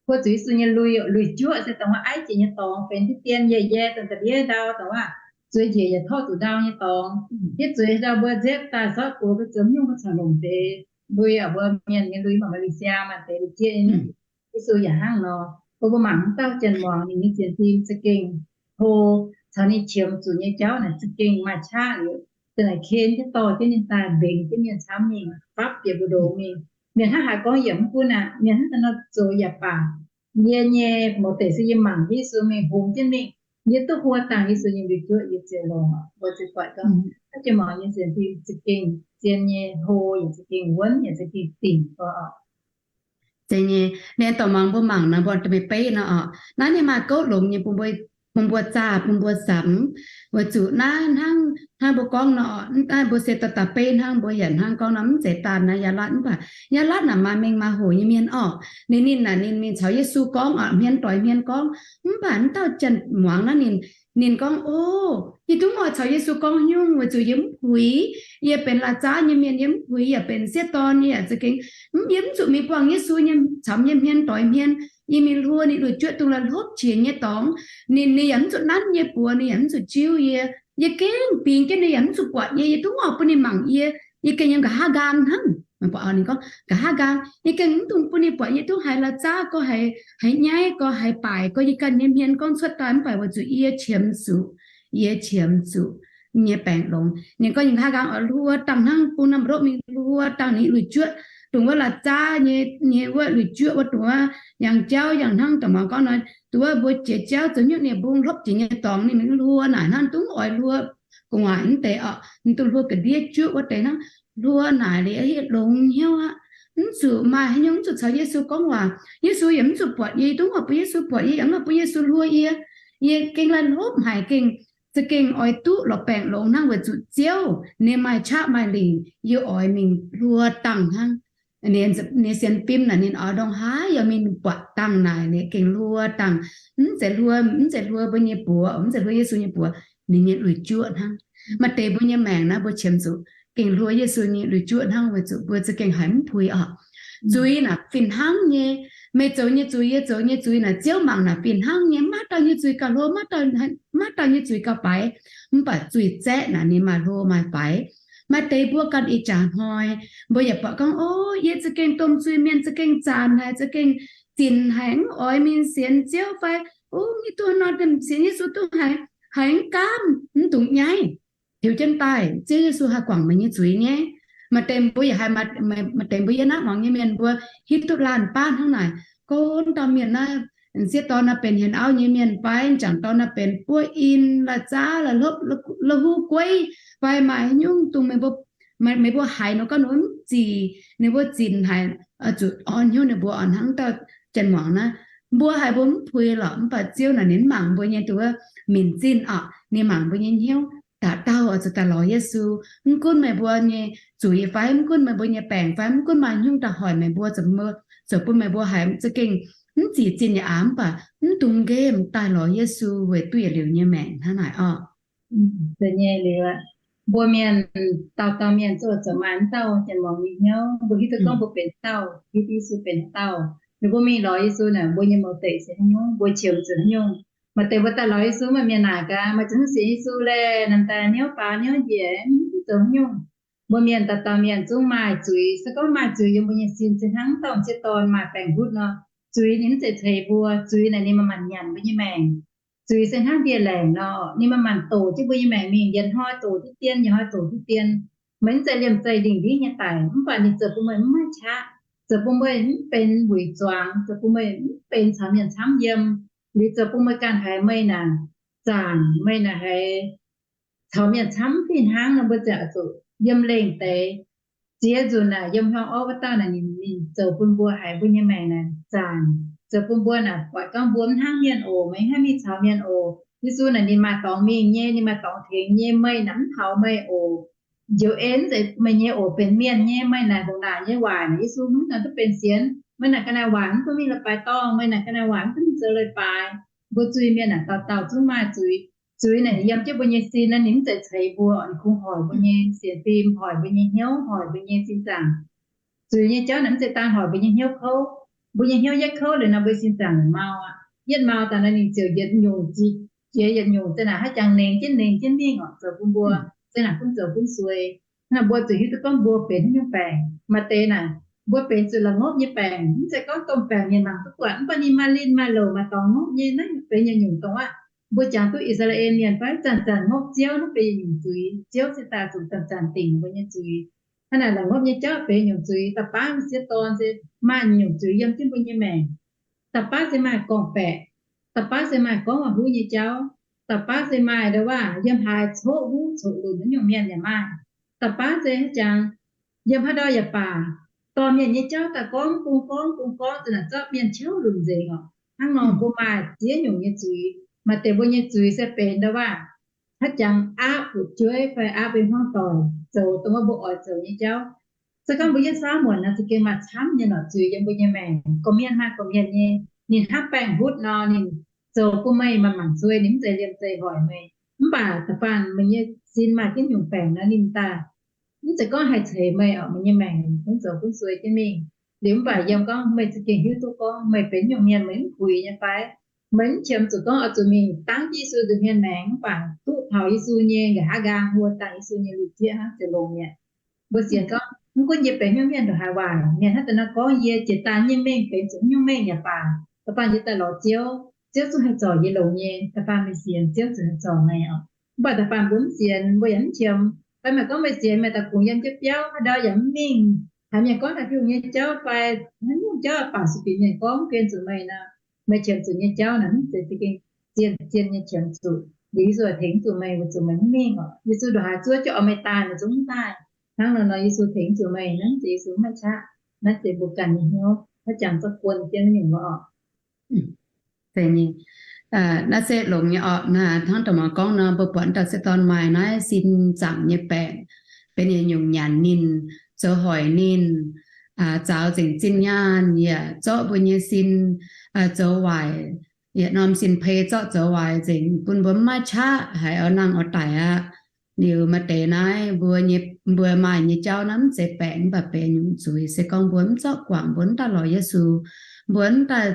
Huo zuqc Yesu nyei lui, lui-juoqv se dongh wuov aiv jiex nyei dorngx, benx dien dien yie yie dongh ga'ndiev ndau, dongh wuov zueiz njiec yaac torv zuqc ndau nyei dorngx. Yie zueiz ndau mbuo nzepv daaih sortv gox, mbuo zoux nyungc mbuo corc longc deix lui oc. Mbuo mienh nyei lui maaih Malaysia, maaih deix lui-jieqv nyei. Yesu yaac hnangv nor. Mbuo, mbuo mangc wuov dauh jien muangx ninh nyei sienx fim za'gengh hlo, caux ninh qiemx zuqc nyei jauv naaic za'gengh maaih qaqv liuz, za'naaic ken jienv dorh jienv ninh daaih mbengx jienv mienh camv mingh, fapv bieqc mbu'ndongx mingh. Mienh hnangv haaix gorngv yaac mv gunv aqv. Mienh hnangv haaix nor zoux yaac baac, yie nyei mouz deic se yie mangc Yesu mingh hungx jienv mingh, yie duqv huo dangh Yesu nyei lui-juoqv yie ziouc longx. Mbuo ziouc buatc gorngv jien muangx nyei sienx fim za'gengh zien nyei, hlo yaac za'gengh wuonv yaac za'gengh dingc oc. Zeiz nyei. Ninh dorh muangx mbuo mangc nor, mbuo dorh mingh beiv nor oc. Naaiv ninh maaih gouv longx nyei bun mbuo bun mbuo zaah, bun mbuo samx, weic zuqc naaiv hnangv, hnangv mbuo gorngv nor, naaiv mbuo se daaih daaih beiv hnangv, mbuo yaac hnangv gorngv nor mv zeiz daanh naaiv Yaalatv, mv baac Yaalatv naaic maaih mengh maaih hoc nyei mienh orqc. Ninh, ninh naaic ninh mingh caux Yesu gorngv orqc, hmien doix hmien gorngv, mv baac wuov dauh janx-muangz naaiv ninh, ninh gorngv, O, yie duqv oix caux Yesu gorngv nyungc weic zuqc yie mv puix, yie benx laatc zaauv nyei mienh, yie mv puix, yie benx sieqv dorn, yie yaac za'gengh, yie mv zuqc mingh buangh Yesu nyei, caux yie hmien doix hmien. Yie mingh hluo ninh luoqc juoqv dongh la'hlopv qiex nyei dorngx. Ninh, ninh yaac mv zuqc nanv yie buoz, ninh yaac mv zuqc jiuv yie. Yie gengh bingx jienv ninh yaac mv zuqc buatc yie. Yie duqv oix bun ninh mangc yie. Yie gengh yiem nqa'haav nqaang hnangv. Nqa'haav nqaang, yie gengh mv dungx bun ninh buatc yie duqv haiz laatc zaauv gorx, haiz nyaiv gorx, haiz baaic gorx, yie ganh nyei hmien gorngv cuotv daaih, mv baac weic zuqc yie qiemx zuqc, yie qiemx zuqc nyei baengc longx. Ninh gorngv yiem nqa'haav nqaang oix hluo dangh hnangv bung norm ndoqv mingh hluo dangh ninh luoqc juoqv, dongh wuov laatc zaauv nyei, nyei wuov luoqc juoqv wuov, dongh wuov yangh jauv yangh hnangv da'maangc gorngv nor, dongh wuov mbuo jiex jauv zoux hnyouv ninh bung hlopv jiex nyei dorngx ninh mingh hluo naaic hnangv, duqv oix hluo gu'nguaaic mv deix orqc, ninh dungx hluo ga'ndiev juoqv wuov deix hnangv, hluo naaic liuz longx hnyouv aqv. Mv zuqc maaih haaix nyungc, mv zuqc caux Yesu gorngv waac. Yesu yaac mv zuqc buatc yie, yie duqv oix bun Yesu buatc, yie yaac mv oix bun Yesu hluo yie. Yie gengh la'hlopv haic, gengh, za'gengh oix duqv lorz baengc longx hnangv weic zuqc Ziouv ninh maaih qaqv maaih lingc, yie oix mingh hluo dangh hnangv. Ninh sienx fim naaic ninh oix ndongc haaix yaac mingh buatc dangh naaic, ninh gengh hluo dangh. Mv zeiz hluo, mv zeiz hluo mbuo nyei buoz, mv zeiz hluo Yesu nyei buoz, ninh nyei luoqc juoqv hnangv. Maaih deix mbuo nyei maengc naaiv mbuo qiemx zuqc gengh hluo Yesu nyei luoqc juoqv hnangv weic zuqc mbuo za'gengh haiz mv puix orqc. Zuiz naaic fih hnangv nyei. Meih zoux nyei zuiz, yie zoux nyei zuiz naaic, Ziouv mangc naaic fih hnangv nyei. Maiv dauh nyei zuiz gauh hlo, maiv dauh, maiv dauh nyei zuiz gauh faix. Mv baac zuiz zaeqv naaic ninh maaih hlo maaih faix. Maaih deix mbuo ganh ih jaax hnoi, mbuo yaac buatc gorngv, O, yie za'gengh domh zuiz-mienh, za'gengh zanc haic, za'gengh zinc haic, mv oix mingh sienx Ziouv fai, O, yie duqv nor sienx Yesu duqv haiz, haiz mv gaamv, mv dungx nyaiv. Tiux jienv daaih, Ziouv Yesu haih guangc meih nyei zuiz nyei. Maaih deix mbuo yaac haih, maaih deix mbuo yiem naaiv muangx nyei mienh mbuo hiuv duqv laanh baav hnangv naaic, gorngv dauh mienh naaiv, sieqv dorn naaiv benx hienx auv nyei mienh fai, m'jangc dorn naaiv benx buov in, la'zaav, la'hlopv, la'huv gueiv fai, maaih haaix nyungc dongh meih mbuo, meih mbuo haiz nor gorngv ninh mbuo mv zic, ninh mbuo zinc haic, zuqc orn hnyouv ninh mbuo oc hnangv dauh janx-muangz naaiv. Mbuo haiz mbuo mv puix lorqc, mv baac Ziouv naaic ninh mv mangc mbuo nyei nduov minc zinh oc, ninh mangc mbuo nyei hnyouv. Dauh dauh oix zuqc daaih lorz Yesu. Mv gunv meih mbuo nyei zuiz fai, mv gunv meih mbuo nyei baengc fai, mv gunv maaih haaix nyungc daaih hoic meih mbuo, zoux bun meih mbuo haiz za'gengh mv zic zinh yaac aav, mv baac mv dungx nqemh, daaih lorz Yesu weic duqv yietc liuz nyei maengc hnangv naaic orqc. Mbuo mienh dauh dauh mienh zoqc zoux maaih mv dauh janx-muangz nyei hnyouv. Mbuo hiuv duqv gorngv mbuo benx dauh, hiuv duqv Yesu benx haaix dauh, ninh mbuo mingh lorz Yesu naaic, mbuo nyei mouz deic se haaix nyungc, mbuo qiemx zuqc haaix nyungc. Maaih deix mbuo daaih lorz Yesu, maaih mienh naaic gaax, Meih zuqc haaix nyungc sienx Yesu laeh? Naaic daaih hnyouv baax hnyouv njiec, mv zuqc haaix nyungc. Mbuo mienh dauh dauh mienh zungv maaih zuiz. Se gorngv maaih zuiz yiem mbuo nyei sin, se hnangv dauh m'sieqv dorn maaih baengc hutv nor, zuiz ninh mv zeiz ceix mbuo. Zuiz naaic ninh manc-manc nyanc mbuo nyei maengc. Zuiz se hnangv ndie-laengc nor, ninh manc-manc doqc jienv mbuo nyei maengc mingh, yietc hnoi doqc diqv dien, yietc hnoi doqc diqv dien. Meih mv zeiz liemh zeih lingh ndiev nyei daic, mv baac ninh zoux bun meih mv maaih qaqv, zoux bun meih mv benx wuic zuangx, zoux bun meih mv benx caux mienh camv yiem, liuz zoux bun meih ganh haiz meih naaic zaanc, meih naaic haiz caux mienh camv fih hnangv nor, mbuo ziouc zuqc yiem lengh deix. Ziex nzunc naaic yiem hlauv-orv wuov dauh naaic, ninh, ninh zoux bun mbuo haiz mbuo nyei maengc naaic zaanc, zoux bun mbuo naaic buatc gorngv mbuo mv hnangv mienh oc, meih mv haih mingh caux mienh oc. Yesu naaic ninh maaih dorngx mingh nyei, ninh maaih dorngx tengx nyei, meih naaic mv taux meih oc. Njoux en mv zeiz meih nyei oc, benx mienh nyei. Meih naaic ndongc naaic nyei waaic naaic, Yesu mv nor duqv benx sienx. Meih naaic ga'naaiv waaic mv duqv mingh leiz-baaix dorngh, meih naaic ga'naaiv waaic mv duqv mingh zoux leiz-baaix. Mbuo zuiz-mienh naaic dauh dauh zungv maaih zuiz. Zuiz naaic ninh yiem jienv mbuo nyei sin naaic, ninh mv zeiz ceix mbuo, ninh kungx hoic mbuo nyei sienx fim, hoic mbuo nyei hnyouv, hoic mbuo nyei sin zaangc. Zuiz nyei jauv naaic mv zeiz dangh hoic mbuo nyei hnyouv kouv. Mbuo nyei hnyouv yietv kouv liuz nor, mbuo sin zaangc yaac mau aqv. Yietv mau daaih nor, ninh ziouc yietc nyungc jiex yietc nyungc, za'naaic haaix jangx nengx jienv nengx jienv mingh oc, zoux bun mbuo za'naaic gunv zoux gunv suei. Naaic mbuo zuqc hiuv duqv gorngv mbuo benx haaix nyungc baengc. Maaih deix naaic, mbuo benx zuqc la'ngopv nyei baengc. Mv zeiz gorngv domh baengc mienh mangc duqv buatc, mv baac ninh maaih linh maaih louc, maaih dorngx ngopv nyei. Naaiv benx yietc nyungc dongh aqv. Mbuo jangx duqv I^saa^laa^en Mienh fai, zanc-zanc ngopv Ziouv, naaiv benx yietc nyungc zuiz. Ziouv se daaih zuqc zanc-zanc dingc mbuo nyei zuiz. Hnangv naaic, la'ngopv nyei jauv benx nyungc zuiz. Da'baav m'sieqv dorn se maaih nyungc zuiz yiem jienv mbuo nyei maengc. Da'baav se maaih gorngv-baeqc. Da'baav se maaih gorngv mv huv nyei jauv. Da'baav se maaih ndau waac yiem haaix coqv huv coqv lunc nyungc mienh yaac maaih. Da'baav se jangx yiem haaix ndau yaac baac, dorh mienh nyei jauv daaih gorngv bung gorngv bung gorngv, za'naaic zorqv mienh ciouv lunc nzengc oc. Hnangv nor mbuo maaih ziex nyungc nyei zuiz. Maaih deix mbuo nyei zuiz se benx ndau waac, haaix jangx aapv fu'jueiv fai aapv mbuo hmuangv doic zoux dongh wuov mbuo oix zoux nyei jauv. Se gorngv mbuo yietv saauv muonc nor, za'gengh maaih camv nyei norqc zuiz yiem mbuo nyei maengc. Gorqv-mienh maaih gorqv-mienh nyei, ninh hnamv baengh hutv nor, ninh zoux bun meih maaih mangc zuiz, ninh mv zeiz liemh zeih hoic meih. Mv baac da'faanh meih nyei sin maaih jienv nyungc baengc nor, ninh daaih mv zeiz gorngv haih ceix meih oc, meih nyei maengc gunv zoux gunv zuiz jienv mingh. Liuz mv baac yiem gorngv meih za'gengh hiuv duqv gorngv meih benx nyungc mienh, meih mv puix nyei fai? Meih mv qiemx zuqc gorngv oix zuqc mingh dangv jienv Yesu nza'hmien maengx, mv baac duqv taux Yesu nyei nqa'haav nqaang, hluo dangh Yesu nyei lui-jieqv hnangv ziouc longx mi'aqv. Mbuo sienx gorngv mv gunv yie benx hnyouv mienh ndongc haaix waac, mienh hnangv daaih nor gorngv yie jiex daaih nyei mengh benx zuqc hnyouv mengh yaac baac, da'faanh yie daaih lorz Ziouv, Ziouv zungv haih zorc yie longx nyei. Da'faanh meih sienx, Ziouv zuqc haih zorc meih oc. Mv baac da'faanh mbuo mv sienx, mbuo yaac mv qiemx. Fai meih gorngv meih sienx, meih daaih kungx yiem jienv biauv, haaix ndau yaac mv mingh, haiz mienh gorngv haaix nyungc nyei jauv fai haaix nyungc jauv baac sueih bieqc mienh gorngv mv guen zuqc meih nor, meih qiemx zuqc nyei jauv naaic mv zeiz za'gengh zien, zien nyei qiemx zuqc. Liuz Yesu tengx zuqc meih weic zuqc meih mv mingh oc. Yesu ndongc haaix zuov jienv oix meih daaih, meih zungv mv daaih. Hnangv nor nor Yesu tengx zuqc meih, naaiv zeiz Yesu mv maaih qaqv. Naaiv zeiz mbuo ganh nyei hnyouv haaix jangx zorqv guon jienv nyungc lorqc. Naaiv se longx nyei orqc. Hnangv da'maah gorngv nor, mbuo buatc dauh se dorn maaih naaiv sin zaangc nyei baengc, benx yietc nyungc nyanc ninh, zoux hoic ninh, zaaux nzengc zinh nyaanh, yaac zorqv mbuo nyei sin zoux waaic, yietc norm sin-pei zorqv zoux waaic nzengc, bun mbuo mv maaih qaqv haiz oix nangh oix daic aqv. Liuz maaih deix naaiv mbuo nyei, mbuo maaih nyei jauv naaiv mv zeiz baengc mv baac benx nyungc zuiz. Se gorngv mbuo mv zorqv guangc, mbuo mv daaih lorz Yesu, mbuo mv daaih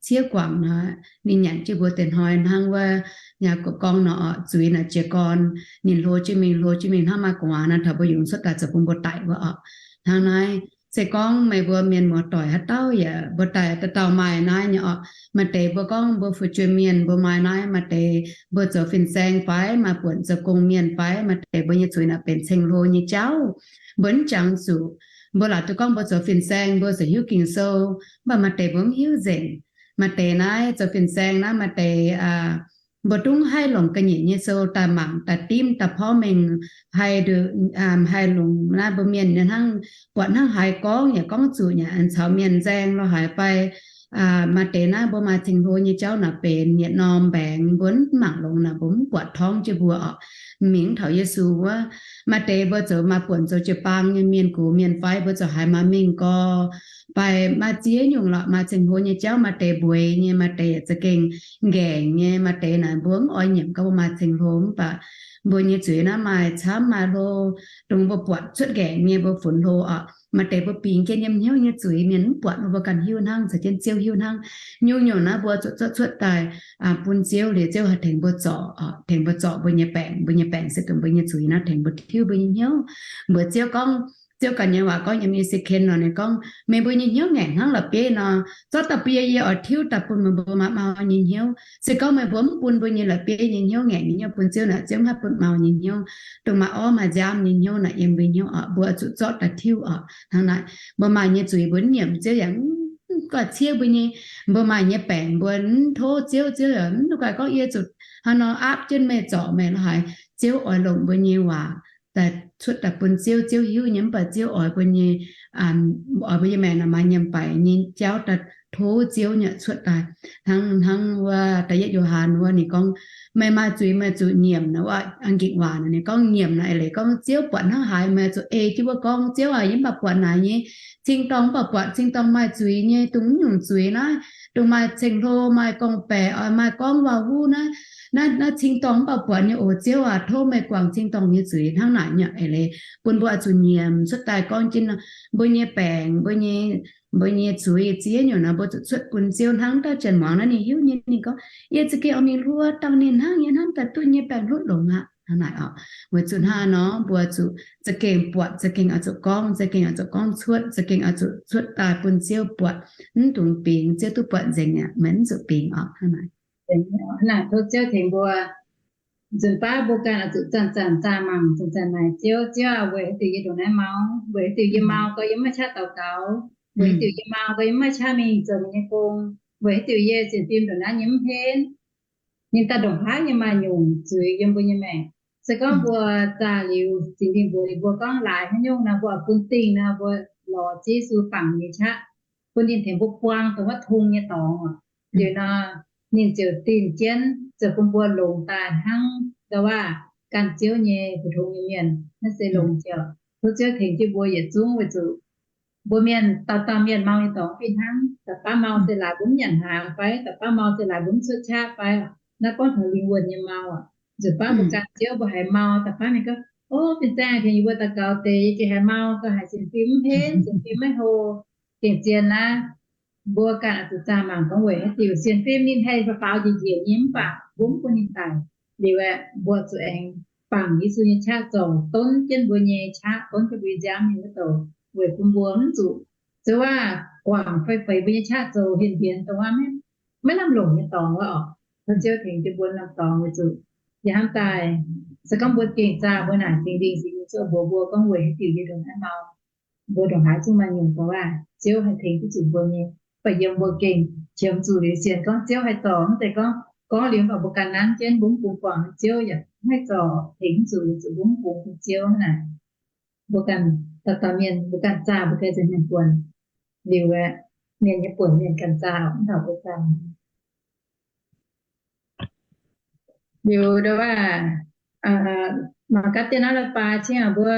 ciev guangc nor, ninh nyanc jienv mbuo deix hnoi hnangv wuov Yaagorpc gorngv nor, zuiz naaic jiez gorn ninh hlo jienv mingh, hlo jienv mingh hnangv maaih gu'nguaaz nor taux mbuo yungz cuotv daaih zoux bun mbuo daic wuov orqc. Hnangv naaiv, se gorngv meih mbuo mienh muoz-doic haaix dauh yaac mbuo daaih dauh dauh maaih naaiv nyei orqc. Maaih deix mbuo gorngv mbuo fu'jueiv mienh mbuo maaih naaiv, maaih deix mbuo zoux fin-saeng fai maaih buonc zoux gong mienh fai, maaih deix mbuo nyei zuiz naaic benx ceng-hlo nyei jauv. Mbuo mv jangx zuqc, mbuo laaic duqv gorngv mbuo zoux fin-saeng, mbuo ziouc hiuv Ging-Sou, mv baac maaih deix mbuo mv hiuv nzengc. Maaih deix naaiv zoux fin-saeng naaiv maaih deix mbuo dungv haih longc ga'nyiec nyei sou daaih mangc, daaih dimv, daaih porv mengh, haih, haih longc naaiv mbuo mienh nyei hnangv, buatc hnangv haaix gorngv yaac gorngv zuqc, yaac caux mienh nzaeng lorz haaix fai. Maaih deix naaiv mbuo maaih ceng-hlo nyei jauv naaic benx yietc norm mbaengx, mbuo mv mangc longx naaic mbuo mv buatc torngv jienv mbuo orqc. Mingh taux Yesu wuov, maaih deix mbuo zoux maaih buonc zoux jiu-baang nyei mienh, gox mienh fai mbuo zoux haaix maaih mingh gorx fai maaih ziex nyungc lorqc, maaih ceng-hlo nyei jauv, maaih deix mbueiz nyei, maaih deix za'gengh nqaengc nyei, maaih deix naaic mbuo mv oix nyiemc gorngv mbuo maaih ceng-hlo, mv baac mbuo nyei zuiz naaiv maaih camv maaih hlo, dongh mbuo buatc cuotv nqaengc nyei mbuo funx hlo orqc. Maaih deix mbuo bingx jienv yiem hnyouv nyei zuiz mienh mv buatc, mbuo ganh hiuv hnangv, caux jienv Ziouv hiuv hnangv. Nyungc-nyungc naaiv mbuo zuqc zorqv cuotv daaih bun Ziouv, liuz Ziouv haih tengx mbuo zorc, tengx mbuo zorc mbuo nyei baengc. Mbuo nyei baengc se dongh mbuo nyei zuiz naaiv tengx mbuo tiuv mbuo nyei hnyouv. Mbuox Ziouv gorngv, Ziouv ganh nyei waac gorngv yiem Ezekiel nor, ninh gorngv, meih mbuo nyei hnyouv ngaengc hnangv la'bieiv nor, zorqv daaih bun yie, yie oix tiuv daaih bun meih mbuo maaih mau nyei hnyouv. Se gorngv meih mbuo mv bun mbuo nyei la'bieiv nyei hnyouv ngaengc nyei hnyouv bun Ziouv naaic, Ziouv mv haih bun mau nyei hnyouv, dongh maaih orv maaih nziaamv nyei hnyouv naaic yiem mbuo hnyouv oc. Mbuo zuqc zorqv daaih tiuv oc. Hnangv naaic, mbuo maaih nyei zuiz mbuo mv nyiemc Ziouv yaac mv guaih ciev mbuo nyei, mbuo maaih nyei baengc mbuo mv tov Ziouv, Ziouv yaac mv guaih gorngv yie zuqc hnangv nor aapv jienv meih, zorc meih lorz haaix. Ziouv oix longc mbuo nyei waac daaih cuotv daaih bun Ziouv. Ziouv hiuv nyei mv baac Ziouv oix mbuo nyei, oix mbuo nyei maengc naaic maaih nyiemc baic nyei jauv daaih tov Ziouv nyei cuotv daaih. Hnangv, hnangv wuov da'yietv Yo^han wuov ninh gorngv, meih maaih zuiz meih zuqc nyiemc naaic wuov, Gikc waac naaic ninh gorngv nyiemc naaic eix leiz gorngv Ziouv buatc hnangv haaix meih zuqc ei jienv wuov gorngv, Ziouv aac, yie mv baac buatc naaic nyei cing-dorngh, mv baac buatc cing-dorngh maaih zuiz nyei, dongh mv nyungc zuiz naaiv, dongh maaih ceng-hlo, maaih gorngv-baeqc, oix maaih gorngv waac-huv naaiv, naaiv, naaiv cing-dorngh mv baac buatc nyei oc. Ziouv aac, tov meih guangc cing-dorngh nyei zuiz. Hnangv naaic nyei eix leiz bun mbuo oix zuqc nyiemc cuotv daaih gorngv jienv mbuo nyei baengc, mbuo nyei, mbuo nyei zuiz ziex nyungc naaic mbuo zuqc cuotv bun Ziouv. Hnangv dauh janx muangx naaiv ninh hiuv nyei, ninh gorngv, yie za'gengh oix mingh hluo dangh ninh hnangv, yie hnamv daaih duqv yie nyei baengc hlutv longx aqv. Hnangv naaic oc. Weic zuqc hnangv nor mbuo zuqc za'gengh buatc, za'gengh oix zuqc gorngv, za'gengh oix zuqc gorngv cuotv, za'gengh oix zuqc cuotv daaih bun Ziouv buatc. Mv dungx bingx, Ziouv duqv buatc nzengc aqv, meih mv zuqc bingx oc. Hnangv naaic. Hnangv naaic tov Ziouv tengx mbuo. Nzunc baav mbuo ganh oix zuqc zanc-zanc zaah mangc, zanc-zanc naaic Ziouv, Ziouv aac, weic haaix diuc yie ndongc naaiv mau? Weic haaix diuc yie mau gorx yie mv maaih qaqv daux gaux? Weic haaix diuc yie mau gorx yie mv maaih qaqv mingh zoux meih nyei gong? Weic haaix diuc yie sienx fim ndongc naaiv nyei mv henv? Ninh daaih ndongc haaix nyei maaih nyungc zuiz yiem mbuo nyei maengc. Se gorngv mbuo zaah liuz, Singx Lingh mbuox liuz mbuo gorngv laaix haaix nyungc nor, mbuo oix bun dingh nor, mbuo lorz Ziouv Yesu bangc nyei qaqv, bun ninh tengx mbuo buang dongh wuov tong nyei dorngx oc. Liuz nor, ninh ziouc dingh jienv, ziouc bun mbuo longx daaih hnangv ndau waac ganh Ziouv nyei, mbu'ndongx nyei mienh naaiv se longx ziouc. Tov Ziouv tengx jienv mbuo yietc zungv weic zuqc mbuo mienh dauh dauh mienh mau nyei dorngx fih hnangv. Da'faanh mau se laaix mbuo mv nyanc hnaangx fai, da'faanh mau se laaix mbuo mv cuotv qaqv fai, naaiv gorngv taux lingh wuonh nyei mau aqv. Nzunc baav mbuo ganh Ziouv mbuo haiz mau, da'faanh mienh gorngv, O, fin-saeng tengx yie mbuo daux gaux deix, yie gengh haiz mau, gauh haiz sienx fim mv henv, sienx fim maiv hlo. Gengh zien naaiv, mbuo ganh oix zuqc zaah mangc gorngv weic haaix diuc sienx fim ninh haih faaux faaux njiec njiec nyei mv baac mbuo mv bun ninh daic. Liuz aeqv, mbuo zuqc aengx bangc Yesu nyei qaqv zorc donv jienv mbuo nyei qaqv, donv jienv mbuo nyei nziaamv nyei wuov douc, weic bun mbuo mv zuqc zoux waac guangc fai feix mbuo nyei qaqv zoux henv mbienx dongh waac maiv lamh longc nyei dorngx wuov oc. Tov Ziouv tengx jienv mbuo lamh dorngx weic zuqc yaac hnamv daaih, se gorngv mbuo gengh zaah mbuo naaic dingx dingx sic nyei zuov mbuox mbuo gorngv weic haaix diuc yie ndongc naaiv mau, mbuo ndongc haaix zungv maaih nyungc dongh waac Ziouv haih tengx duqv zuqc mbuo nyei. Mv baac yiem mbuo gengh qiemx zuqc liuz sienx gorngv Ziouv haih zorc, mv zeiz gorngv gorngv liuz mv baac mbuo ganh nanv jienv mbuo mv bungx guangc Ziouv yaac mv haih zorc, tengx mv zuqc liuz zuqc mbuo mv bungx Ziouv naaic. Mbuo ganh dauh dauh mienh mbuo ganh zaah mbuo ganh za'hmien buonc. Liuz aeqv, mienh nyei buonc mienh ganh zaah, mv taux mbuo zaah. Liuz ndau waac, mangc gaax dieh norm leiz-baaix cingx mbuo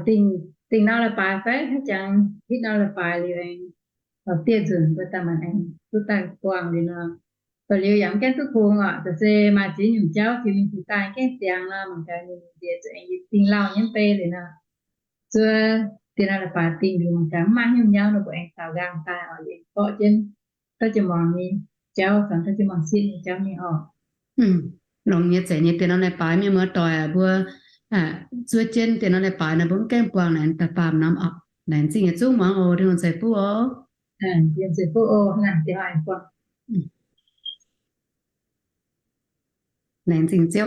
dingh norm leiz-baaix fai hnangv jangx hitv norm leiz-baaix liuz aengx, dieh nzunc mbuo daaih maanc aengx duqv daaih buangh liuz nor, ba'liuz yaac mv gaengh duqv kungx oc. Da'se maaih ziex nyungc jauv jiex mingh jiex daaih gaengh ziangx nor, mangc gaax ninh nziex zuqc aengx dingh lauh nyei mbei liuz nor, zuov dieh norm leiz-baaix dingh liuz mangc gaax mv maaih nyungc nyauv nor mbuo aengx daaux nqaang daaih oc, liuz mborqv jienv daav jienv muangx nyei jauv, caux daav jienv muangx sitv nyei jauv mingh oc. Longx nyei, zeiz nyei, dieh norm leiz-baaix mienh muoz doic aac, mbuo zuov jienv dieh norm leiz-baaix nor mbuo mv gaengh buangh naaic daaih baamh norm oc. Laengz zingh yietc zungv muangx oc, Tin-Hungh ceix fuqv oc. Laengz zingh Ziouv.